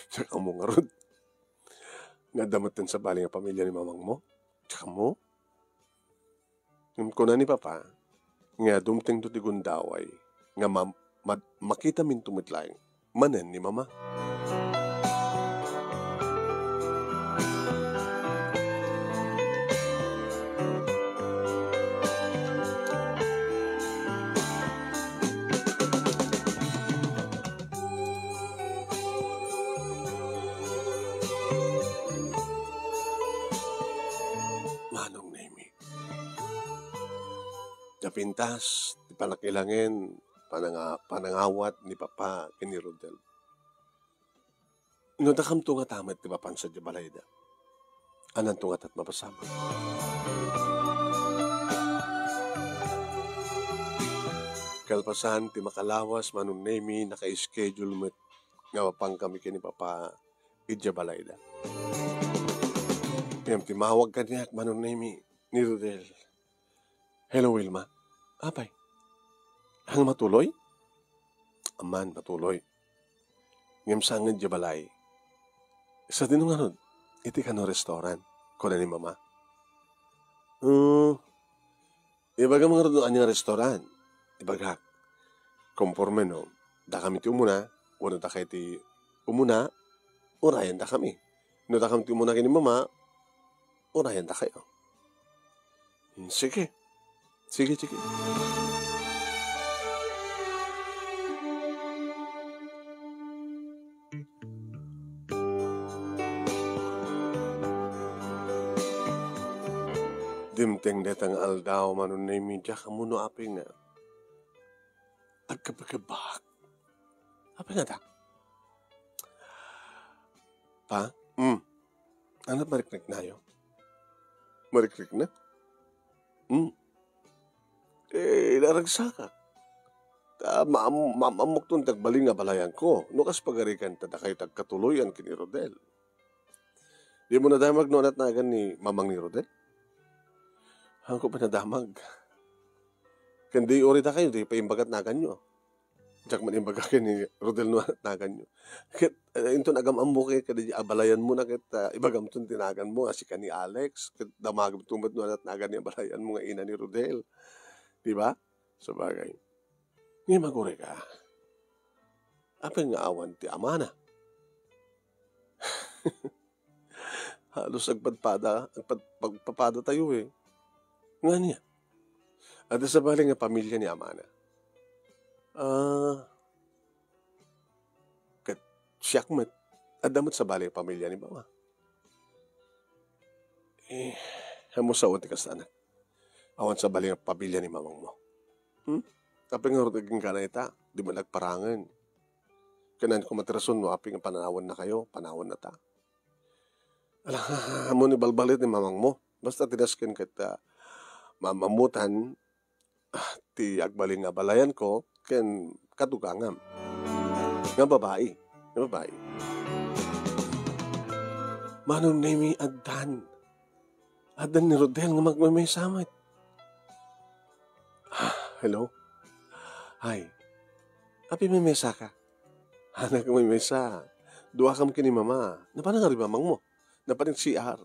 Tsaka mo ngarud. Nga damat din sa bali nga pamilya ni mamang mo? Tsaka mo? Ngem kuna ni Papa nga dumtengto ti gundaway nga ma-, ma-, makitaminto met laeng manen ni Mama. Manong Nemi. Napintas ti panakilangen, pananga-, panangawat ni Papa ken ni Rodel. No dakamto ngata met ti mapansa idiay balayda, ananto ngata ti mapasabak? Kalpasan ti makalawas, Manong Nemi, naka-schedule met nga mapankami ken ni Papa idiay balayda. Ngem timmawag kaniak, Manong Nemi, ni Rodel. Hello, Wilma. Apay? Ang matuloy? Aman, matuloy. Ngem saan nga idiay balay? Sadino ngarud? Iti kano restaurant, kuna ni Mama. Hmm, ibagam ngarud no ania nga restaurant. Ibagak. Konforme no dakami ti umuna, wenno dakay ti umuna, urayendakami. No dakami ti umuna ken ni Mama, urayendakayo. Hmm, sige. Sige, sige. Dimteng dayta nga aldaw, Manong Nemi, diak ammo no apay nga agkabakabak. Apay nga da? Pa? Hmm. Ano marikriknayo? Marikrikna? Hmm. Eh, naragsaka. Ta, maam-, maam-ammok ton ti agbalin nga balayanko. No kas pagarikan ta dakay ti agkatuloyan ken ni Rodel. Dimo nadamag no anat nagan ni mamang ni Rodel? Haanko pinadamag. Ken di uray dakayo, di pay imbagat naganyo. Diak man imbaga ken ni Rodel no naganyo. Ket, eh, inton agam-ammo ket kadi abalayanmo na ket, ah, ibagamton ti naganmo, a, sika ni Alex, ket damagemto met no ania ti nagan ni abalayanmo nga ina ni Rodel. Di ba? Sabagay. Ngem agurayka. Apay nga awan ti amana? Halos agpadpada, agpad-, pagpapadatayo, eh. Nga ania? Adda sabali nga pamilya ni amana. Ah, ket siak met, adda met sabali nga pamilya ni mama. Eh, ammo sao ti kasta, anak. Awan sabali nga pamilya ni mamangmo. Hmm? Apay ngarud agingga ita, di man agparangen. Kanan ko matirason no apay nga panawannakayo, panawannata. Ala, ammo ni balbalit ni mamangmo. Basta ti dasken ket, ah, maammutan, ah, ti agbalin nga abalayanko ken katugangam. Nga babai. Nga babai. Manong Nemi, addan. Addan ni Rodel nga magmamesa met. Ah, hello? Ay, apay mamesa ka? Anak, mamesa. Duakam ken ni mama. Napan nga rimamangmo? Napan ag-C R.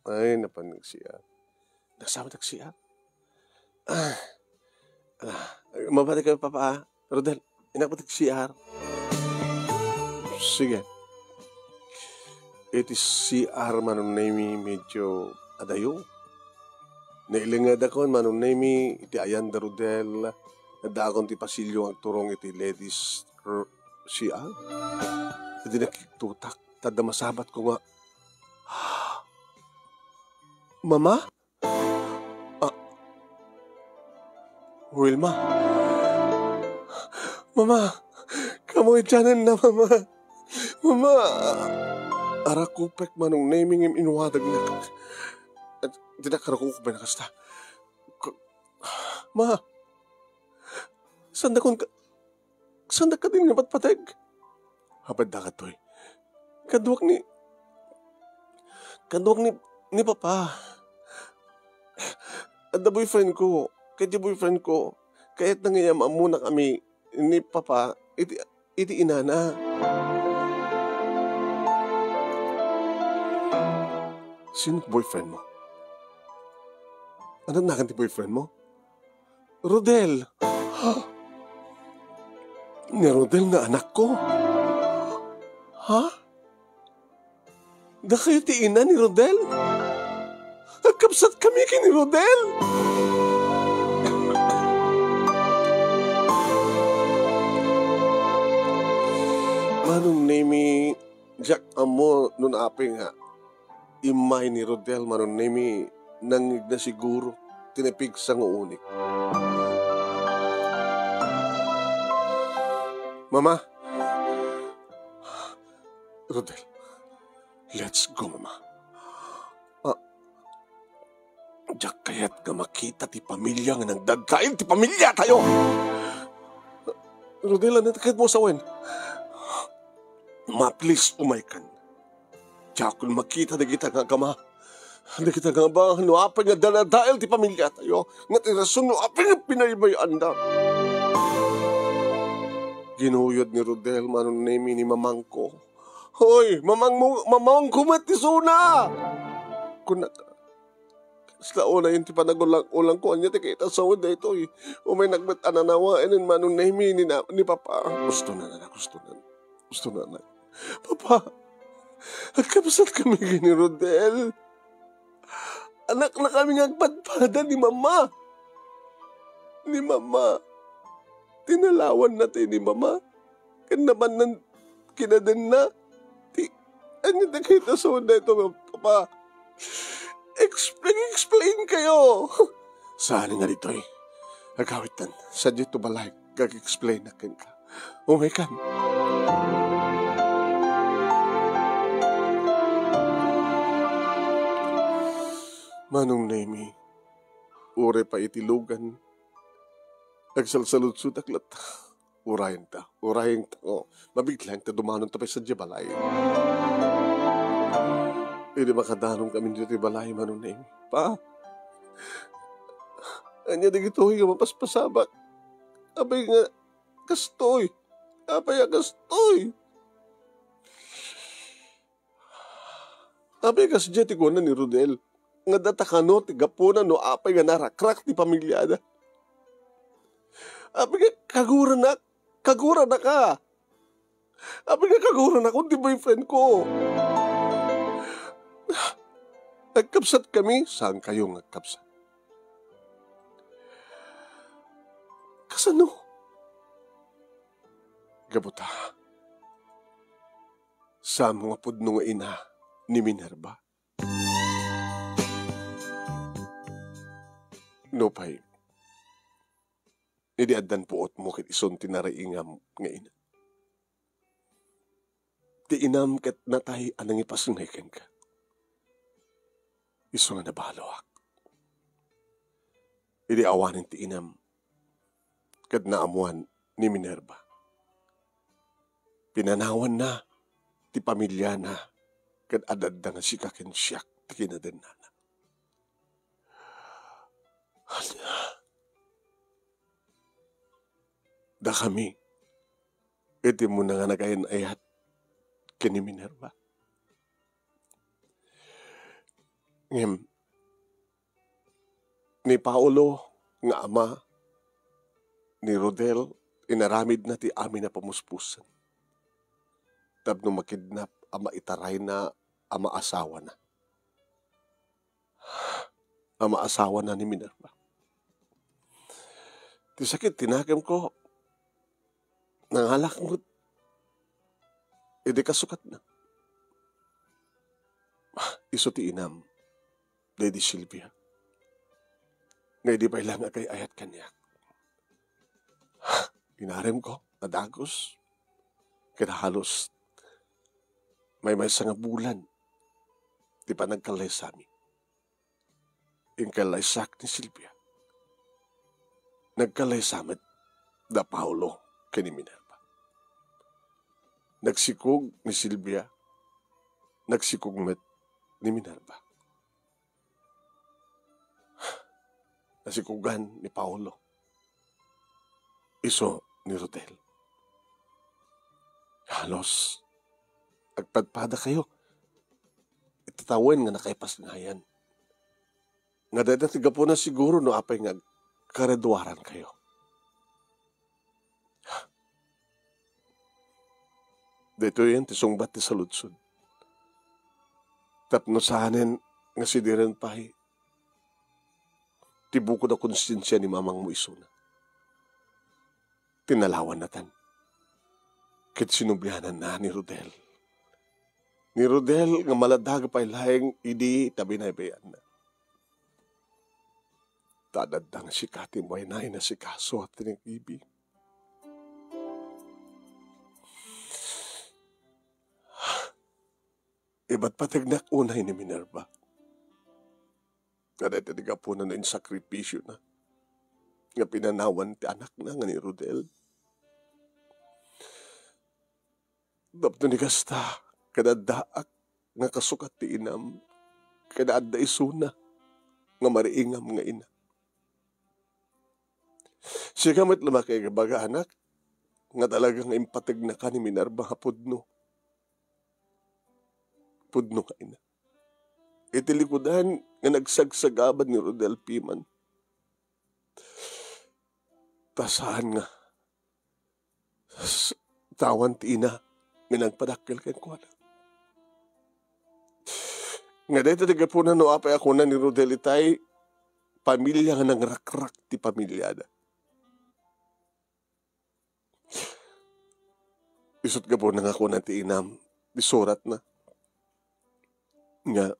Ay, napan ag-C R. Nagsawat ag-C R? Ah, ala, mabati kayo, Papa, ah. Rodel, inak pati C R. Sige. Iti C R, Manong Nemi, medyo adayo. Nailingadakon, Manong Nemi, iti ayan da Rodel. Addaakon ti pasilyo nga agturong iti ladies r-, C R. Idi nakiktutak, tadda masabat ko nga, "Mama?" Ah, Wilma. Mama, kamu idianan na, Mama. Mama, arakupek, Manong Nemi, ngem inwadagnak. Dinak arakupek na kasta. K-, Ma, saan dakon ka, saan da kadin nga patpateg? Apan dakatoy. Kaduak ni, kaduak ni, ni Papa. Adda boyfriend ko. Ket ti boyfriend ko, kayatna nga iam-ammona kami ni Papa iti, iti inana. Sino ti boyfriend mo? Ania nagan ti boyfriend mo? Rodel. Ni Rodel nga anakko? Ha? Dakayo ti ina ni Rodel? Agkabsat kami ken ni Rodel? Manong Nemi, diak ammo no apay nga immay ni Rodel, Manong Nemi, nangngegna siguro ti napigsa nga unik. Mama! Rodel, let's go, Mama. Ah, diak kayat nga makita ti pamilya nga nagdaggail ti pamiliatayo. Rodel, ania ti kayatmo a sawen? Ma, please, umaykan. Diakon makita dagita nga agama. Dagita nga agama, no apay nga danadael ti pamiliatayo, nga ti rason no apay nga pinaybay-anda. Ginuyod ni Rodel, Manong Nemi, ni mamangko. Hoy, mamangmo, mamangko met ti isuna! Kunak, kasta unayen ti panagulang-ulangko, ania ti kayat a sawen daytoy? Umaynak met a nanawaen ni Manong Nemi ni na-, ni Papa. Gusto na, anak, gusto na. Gusto na, anak. Papa, agkabsat kami ken ni Rodel. Anakna kami nga agpadpada ni Mama. Ni Mama. Tinalawanna ti ni Mama. Ken nabannan kinadenna. Ti, ania ti kayat a sawen daytoy, Papa? Explain, explain kayo. Saan nga ditoy? Agawidtan, sadiay to balay, kag explain na kenka. Umaykan. Manong Nemi, uray pa iti lugan, agsalsaludsodak latta. Urayenta, urayenta, oh, mabigla ta dumanon ta pay sadiay balay. Idi makadanon kami ditoy balay, Manong Nemi. Pa, Ania dagitoy nga mapaspasamak? Apay nga kastoy? Apay a kastoy? Apay kasdiay ti kuna ni Rodel? Nga data kano ti gapuna no apay nga narakrak ti pamiliada? Apay nga kaguranak? Kaguranaka? Apay nga kaguranak ti boyfriend ko? Agkabsat kami? Saan kayo nga agkabsat? Kasano? Gapu ta, saan nga pudno nga ina ni Minerva. Nupay, idi addan puotmo ket isun ti nariingam nga ina. Ti inam ket natay a nangipasngay kenka. Isu nga nabaloak. Idi awanen ti inam, ket naammoan ni Minerva. Pinanawanna ti pamiliana ket adda nga sika ken siak ti kinadennana. Dakami, iti muna nga nagayan-ayat ken ni Minerva. Ngem, ni Paolo nga ama ni Rodel, inaramidna ti amin a pamuspusen tapno makidnap a maitarayna a maasawana. A maasawana ni Minerva. Ti sakit ti nakemko, nangalak met idi kasukatna. Isu ti inam daydi Silvia. Nga idi pay laeng agay-ayat kaniak. Inaremko, nadagus, ket halos maymaysa nga bulan ti panagkallaysami. Inkallaysak ni Silvia. Nagkallaysa met da Paolo ken ni Minerva. Nagsikog ni Silvia, nagsikog met ni Minerva. Nasikogan ni Paolo isu ni Rodel. Halos agpadpadakayo iti tawen nga nakaipasngayan. Nga dayta ti gapuna siguro no apay nga agkaraduarankayo. Daytoyen ti sungbat ti saludsod. Tapno saanen nga sidiren pay ti bukod a konsiensia ni mamangmo isuna. Tinalawan natan. Ket sinubliananna ni Rodel. Ni Rodel nga maladag pay laeng idi ta binaybay-anna. Ta adda nga sika ti maynay nasikaso a tinagbibi. Ibatpategnak unay ni Minerva. Nga dayta ti gapuna no insakripisiona nga pinanawan ti anakna nga ni Rodel. Tapno ni kasta, ket addaak nga kasukat ti inam, ket adda isuna nga mariingam nga ina. Sika met la makaibaga, anak, nga talaga nga impategnaka ni Minerva nga pudno. Pudno nga ina. Iti likudan nga nagsagsagaba ni Rodel piman. Ta saan nga s-, tawan ti ina nga nagpadakkel kenkuana. Nga dayta ti gapuna no apay a kuna ni Rodel itay, pamilia nga nangrakrak ti pamiliada. Isut' gapuna nga kuna ti inam, isuratna nga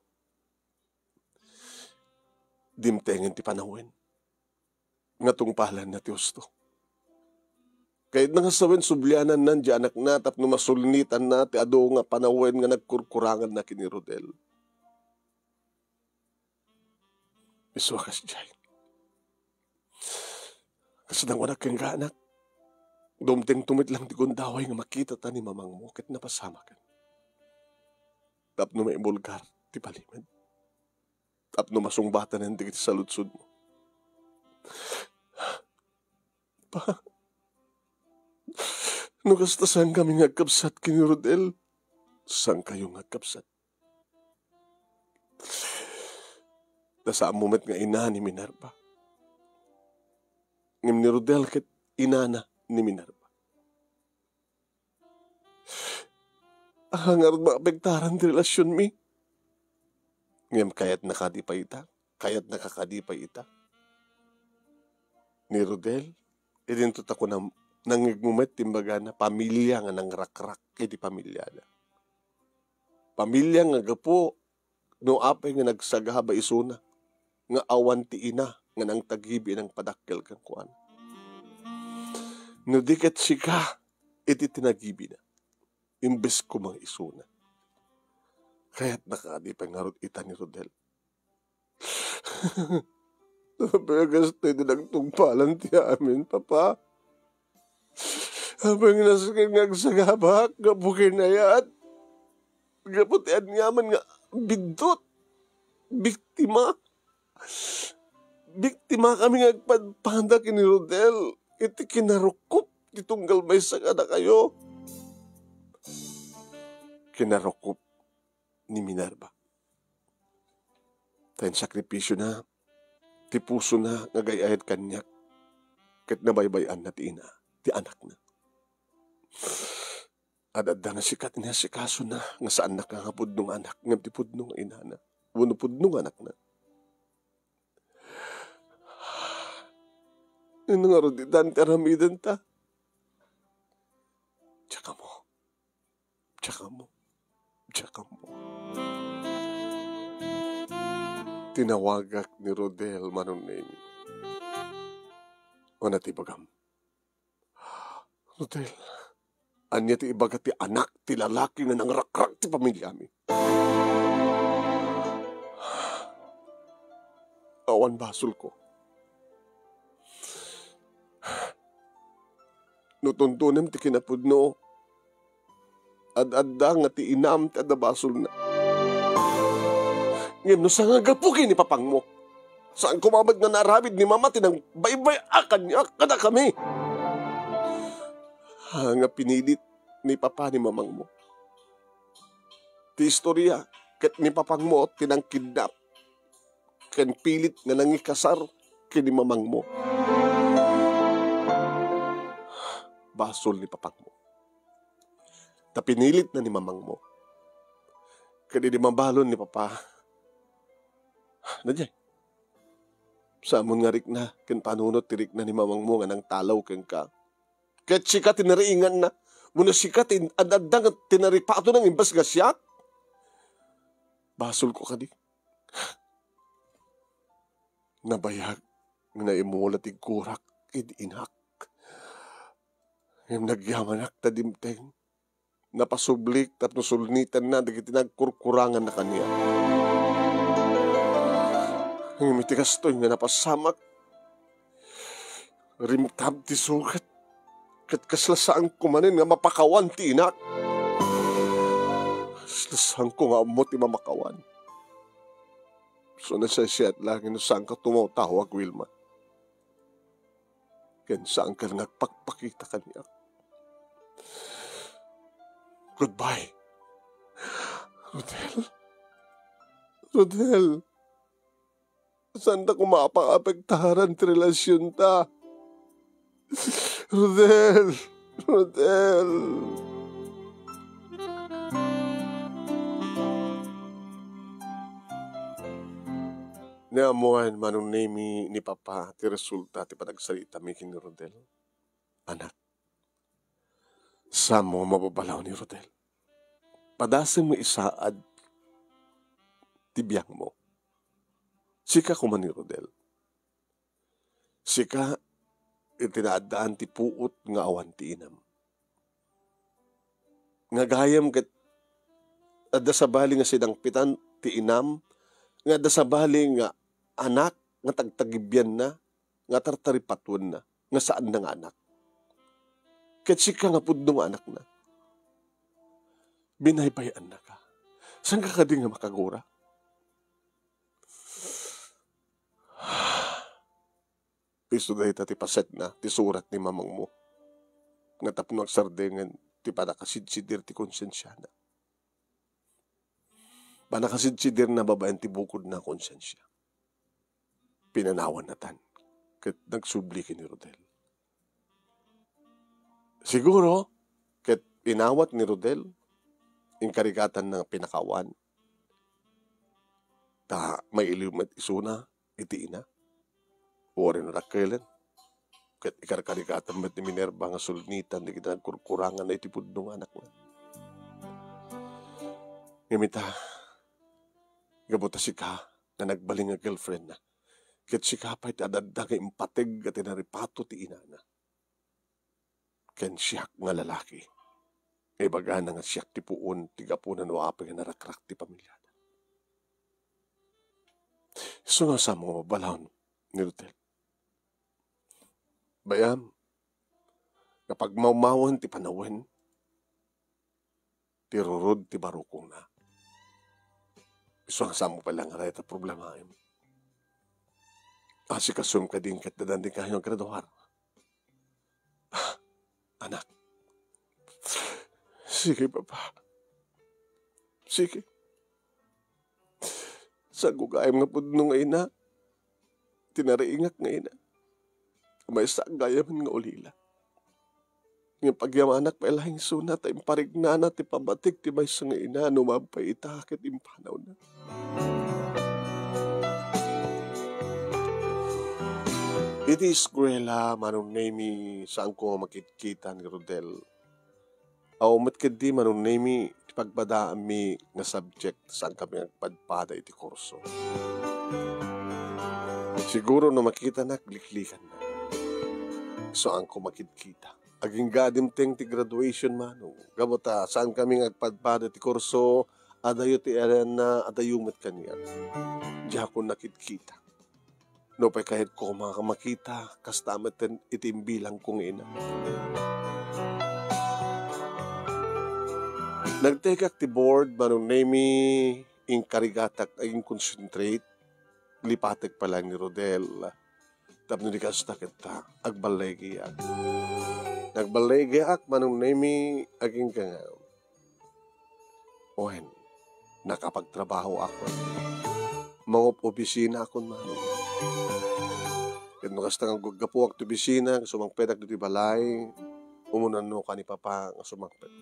dimtengen ti panawen nga tungpalanna ti husto. Kayatna nga sawen, subliananna diay anakna tapno masulnitanna ti adu nga panawen nga nagkurkuranganna ken ni Rodel. Isu a kasdiay. Kas nanguanak kenka, anak, dumtengto met lang ti gundaway nga makitata ni mamangmo ket napasamaken. Tapno maibulgar ti palimed. Tapno masungbatanen dagiti saludsodmo. Papa, no kasta, saankami nga agkabsat ken ni Rodel. Saankayo nga agkabsat. Ta saanmo met nga ina ni Minerva. Ngem ni Rodel ket inana ni Minerva. Ah, ngarud, maapektaran ti relasionmi. Ngem kayatna kadi pay ita? Kayatna ka kadi pay ita? Ni Rodel, idinto ta kunam, nangngegmo met ti imbagana, pamilia nga nangrakrak iti pamiliada. Pamilia nga gapu no apay nga nagsagaba isuna nga awan ti ina nga nangtagibi, nangpadakkel kenkuana. No di ket sika iti tinagibina, imbes koma nga isuna. Kayatna kadi pay ngarud ita ni Rodel? Apay a kastoy ti nagtungpalan ti amin, Papa? Apay nga nasken nga agsagabak gapu ken ayat? Gapu ti aniaman nga biddut, biktima. Biktimakami nga agpadpada ken ni Rodel iti kinarukup ti tunggal maysa kadakayo. Kinarukup ni Minerva. Ta insakripisiona ti pusona nga agay-ayat kaniak, ket nabaybay-anna ti ina ti anakna. Ad-adda nga sika ti inasikasona nga saanna nga pudno nga anak, ngem ti pudno nga inana wenno pudno nga anakna. Inno ngarud itan ti aramidenta? Diak ammo. Diak ammo. Diak ammo. Tinawagak ni Rodel, Manong Nemi. Kuna ti ibagam, Rodel, ania ti ibaga ti anak ti lalaki nga nangrakrak ti pamiliami? Awan basolko. No tuntunem ti kinapudno, ad-adda nga ti inam ti adda basolna. Ngem no saan nga gapu ken ni papangmo, saan koma met nga naaramid ni mama ti nangbaybay-a kaniak kadakami. Ha, nga pinilit ni papa ni mamangmo. Ti istoria, ket ni papangmo ti nangkidnap ken pilit nga nangikasar ken ni mamangmo. Basol ni papangmo. Ta pinilitna ni mamangmo. Ket idi mabalon ni papa, na diay, saanmon nga rikna ken panunot ti rikna ni mamangmo nga nangtalaw kenka. Ket sika ti nariinganna, wenno sika ti ad-adda nga ti naripatona nga imbes nga siak? Basolko kadi? Nabayag nga naimula ti gurak iti inak. Ngem nagyamanak ta dimteng. Napasublik tapno sulnitanna dagiti nagkurkuranganna kaniak. Ngem iti kastoy nga napasamak, rimtab ti sugat, ket kasla saanko manen nga mapakawan ti inak. Kasla saanko nga ammo ti mamakawan. So, nasaysayat laeng no saanka tumawtawag, Wilma. Ken saanka nga agpakpakita kaniak. Goodbye. Rodel. Rodel. Saanta koma a pangapektaran ti relasionta. Rodel. Rodel. Naammoan, Manong Nemi, ni Papa ti resulta ti panagsaritami ken ni Rodel. Anak, saanmo a mababalaw ni Rodel. Padasem nga isaad ti biangmo. Sika koma ni Rodel. Sika iti naaddaan ti puot nga awan ti inam. Nga gayam ket adda sabali nga sinangpitan ti inam, nga adda sabali nga anak nga tagtagibianna, nga tartaripatuenna, nga saanna nga anak. Ket sika nga pudno nga anakna, binaybay-annaka. Saanka kadi nga makagura? Isu dayta ti pasekna, ti surat ni mamangmo, nga tapno agsardengen ti pannakasidsidir ti konsensiana. Pannakasidsidirna babaen ti bukodna a konsensia. Pinanawanna tan, ket nagsubli ken ni Rodel. Siguro, ket inawat ni Rodel, inkarigatanna nga pinakawan. Ta mailiw met isuna iti ina. Uray no dakkelen, ket ikarkarigatan met ni Minerva nga sulnitan dagiti nagkurkuranganna iti pudno nga anakna. Ngem ita, gapu ta sika nga nagbalin nga girlfriendna, ket sika pay ti adda nga impateg a tinaripato ti inana. Ken siak nga lalaki, ibagana nga siak ti puon ti gapuna no apay nga narakrak ti pamiliana. Isu nga sa nga mabalaw ni Rodel. Bayam, nga pagmawmawen ti panawen, ti rurod ti barukongna. Isu nga sa mo pala nga dayta problemaem. Asikasom kadi ket dadan ti kayo graduar. Ah, anak. Sige, Papa. Sige. Sa gugayem nga pudno nga ina, ti nariingak nga ina, maysa gayam nga ulila. Ngem agyamanak pay laeng isuna ta imparignana ti pammatik ti maysa nga ina no mapan pay ita ket impanawna. Iti eskuela, Manong Nemi, saanko nga makitkita ni Rodel. Awan met ketdi, Manong Nemi, ti pagbadaanmi nga subject, saankami agpadpada iti kurso. Siguro no makitanak, liklikanna. Saanko makitkita. Agingga dimteng ti graduation, Manong. Gapu ta saankami nga agpadpada iti kurso, adayo ti arianna, adayo met kaniak. Diakon nakitkita. Nupay kayatko nga makita, kasta met iti imbilangko nga ina. Nagtekak ti board, Manong Nemi, inkarigatak nga agin-concentrate, lipatek pay laeng ni Rodel. Tapno di kasta ket ta, agballegiak. Nagballegiak, Manong Nemi, agingga nga. Wen, nakapagtrabahoakon. Mangob-obisinaakon, Manong. Ket no kasta nga gaggapuak ti obisina, nga sumangpetak ditoy balay, umuna no kani Papa nga sumangpet.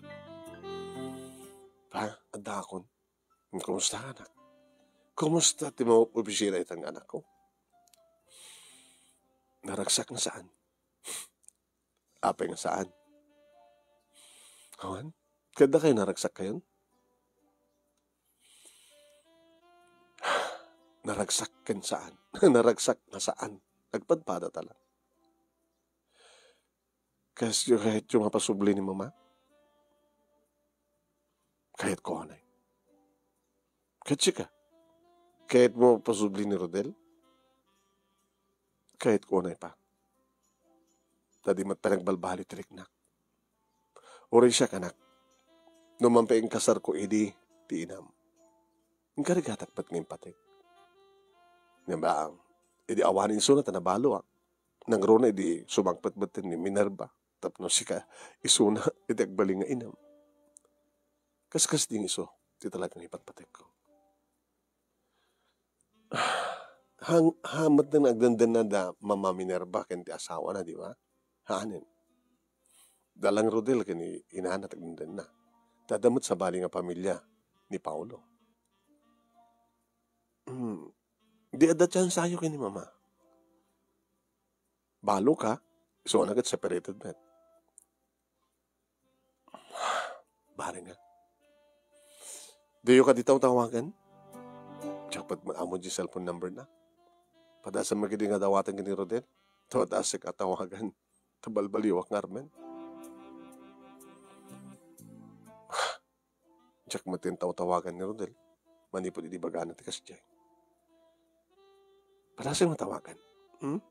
Pa, addaakon. Kumusta, anak? Kumusta ti mangob-obisina ita nga anakko? Naragsak nga saan. Apay nga saan? Awan? Ket dakayo naragsak kayon? Naragsak ken saan. Naragsak nga saan. Agpadpadata lang. Kasdiyo, kayatyo mapasubli ni Mama? Kayatko unay. Ket sika? Kayatmo mapasubli ni Rodel? Kayatko unay, Pa. Ta di met pay nagbalbaliw ti riknak. Uray siak, anak, no mapan pay inkasarko idi ti inam, inkarigatak met nga impateg. Ngem idi awanen isuna ta nabaloak, nangruna idi sumangpet met ni Minerva tapno sika isuna iti agbalin nga inam. Kaskasdi nga isu ti talaga nga ipatpategko. Haan, haan met nga agdandanna da Mama Minerva ken ti asawana, di ba? Haanen. Dala ni Rodel ken ni inana ti agdandanna. Ta adda met sabali nga pamilia ni Paolo. Hmm. Di adda tsansayo ken ni Mama. Balo ka, isuna ket separated met. Bareng, a. Diyo kadi tawtawagen? Diak met ammon ti cellphone number na. Padasem met kadi nga dawaten ken ni Rodel. Tawdasek a tawagen. Ta balbaliwak ngarud. Diak met tawtawagen ni Rodel. Manipud idi ibagana ti kasdiay. Padasem nga tawagen. Hmm?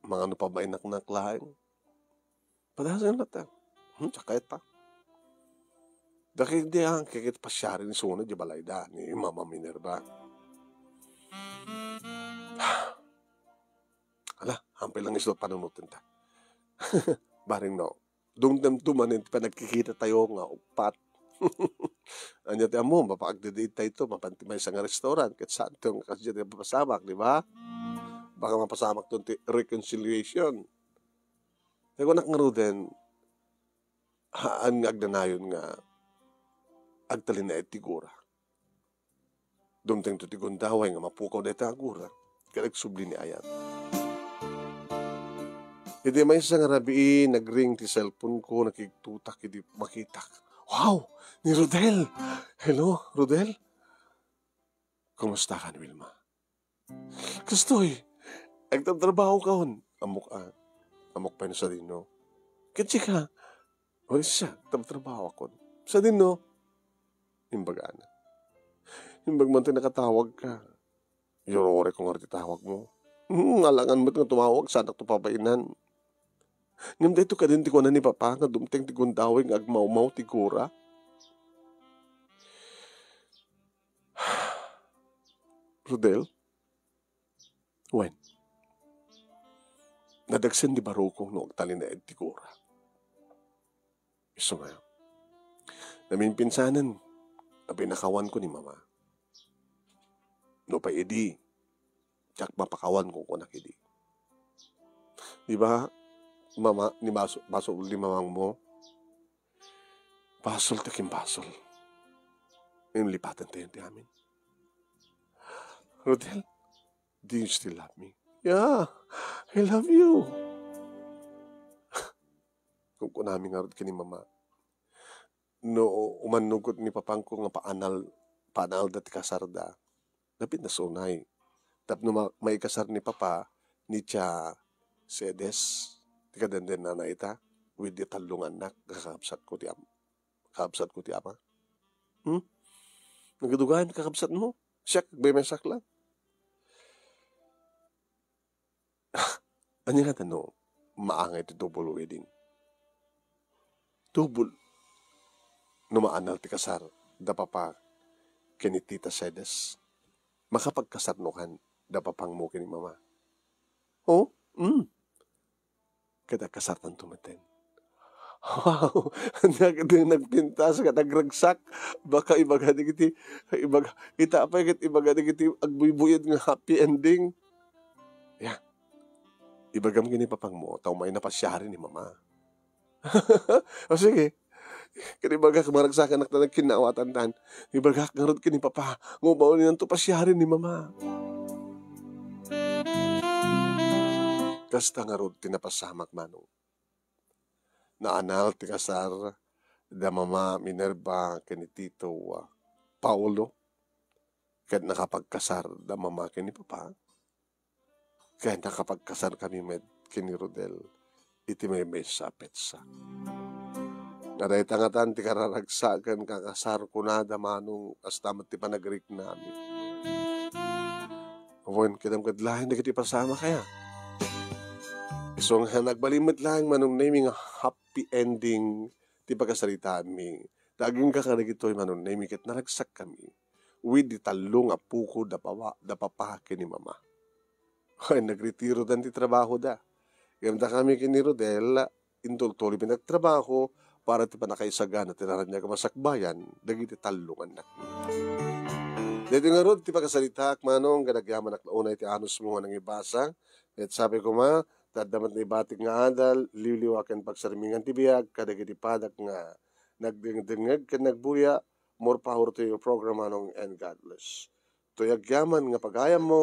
Mangano pay a mainaknak laeng. Padasem latta. Hmm, diak kayat, Pa. Dakkel di ang kikit pasiaren isuna di balayda ni Mama Minerva. Ampay lang isu panunotenta. Bareng no, dumdumdum manen ti panagkikitatayo nga uppat. Ania ti ammo, mapaagdediittayto, mapan ti maysa nga restaurant, ket saanto nga kasdiay ti mapasamak, di ba? Baka mapasamakton ti reconciliation. Ti kunak ngaruden, haan nga agdanayon nga agtalinaed ti gura. Dumtengto ti gundaway nga mapukaw dayta a gura, ket agsubli ni ayat. Iti maysa nga rabii, nagring ti cellphone ko, nakigtutak idi makitak. Wow! Ni Rodel! Hello, Rodel? Kumusta kan, Wilma? Kastoy, agtabtrabahokon. Ammok a. Ammok pay no sadino. Ket sika? Wen, siak, agtabtrabahokon. Sadino? Imbagana. Imbag man ti nakatawagka. Irurekko ngarud ti tawagmo. Hmm, alangan met nga tumawag, saanakto pabainan. Ngem daytoy kadin ti kuna ni Papa nga dumteng ti gundaway nga agmawmaw ti gura. Rodel? Wen. Nadagsen ti barukong no agtalinaed ti gura. Isu nga, naminpinsanen a pinakawanko ni Mama. Nupay idi, diak mapakawan, kunkunak idi. Di ba, Mama, ni baso-, basol ni mamangmo? Basol ti kimbasol. Ngem lipatentayon ti amin. Rodel, do you still love me? Yeah, I love you. Kunkunami ngarud ken ni Mama. No, umannugot ni Papangko nga paanal, paanalda ti kasarda. Dapit na unay. Tapno ma-, maikasar ni Papa ni Tia Sedes, ti kadenden nana ita, with the tallo nga annak, kakabsatko ti am-, kakabsatko ti ama. Hmm? Nagadugayan ti kakabsatmo? Siak, agbemesak lang. Ania ngata no maangay ti double wedding? Double no maanal ti kasar da Papa ken ni Tita Sedes. Makapagkasar no kan da Papangmo ken ni Mama. Oh? Mm. Ket agkasartanto metten. Wow! Ania ket nagpintas ket agragsak. Baka ibaga dagiti, ibaga, ita pay ket ibaga dagiti agbuybuyod nga happy ending. Ya. Ibagam ken ni Papangmo, ta umay napasiari ni Mama. O sige. Ket ibagak, maragsakannak ta nagkinnawatantan. Ibagak ngarud ken ni Papa, nga umawninanto pasiari ni Mama. Kasta ngarud ti napasamak, Manong. Naanal ti kasar da Mama Minerva ken ni Tito, ah, Paolo, ket nakapagkasar da Mama ken ni Papa, ket nakapagkasarkami met ken ni Rodel iti maymaysa a petsa. Nga dayta ngatan ti kararagsak ken kakasar kunada, Manong, kasta met ti panagriknami. Wen, kidam ket laeng dagiti pasamak aya. Isu nga nagbalin met laeng, Manong Nemy, nga happy ending ti pakasaritaanmi. Ta agingga kadagitoy, Manong Nemy, ket naragsakkami with the tallo nga apoko da pawa-, da Papa ken ni Mama. Wen, nagretirodan ti trabahoda. Ngem dakami ken ni Rodel, intultuloymi nagtrabaho para ti pannakaisagana ti naraniag a masakbayan dagiti tallo nga annakmi. Daytoy ngarud ti pakasaritaak, Manong, nga nagyamanak la unay ti anusmo nga nangibasa. Ket sapay koma, ta adda met naibatik nga adal, liwliwa ken pagsarmingan ti biag kadagiti padak nga nagdengdengngeg ken nagbuya. More power to your program, Manong, and God bless. Toy agyaman nga pagayammo,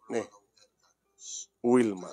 ne, Wilma.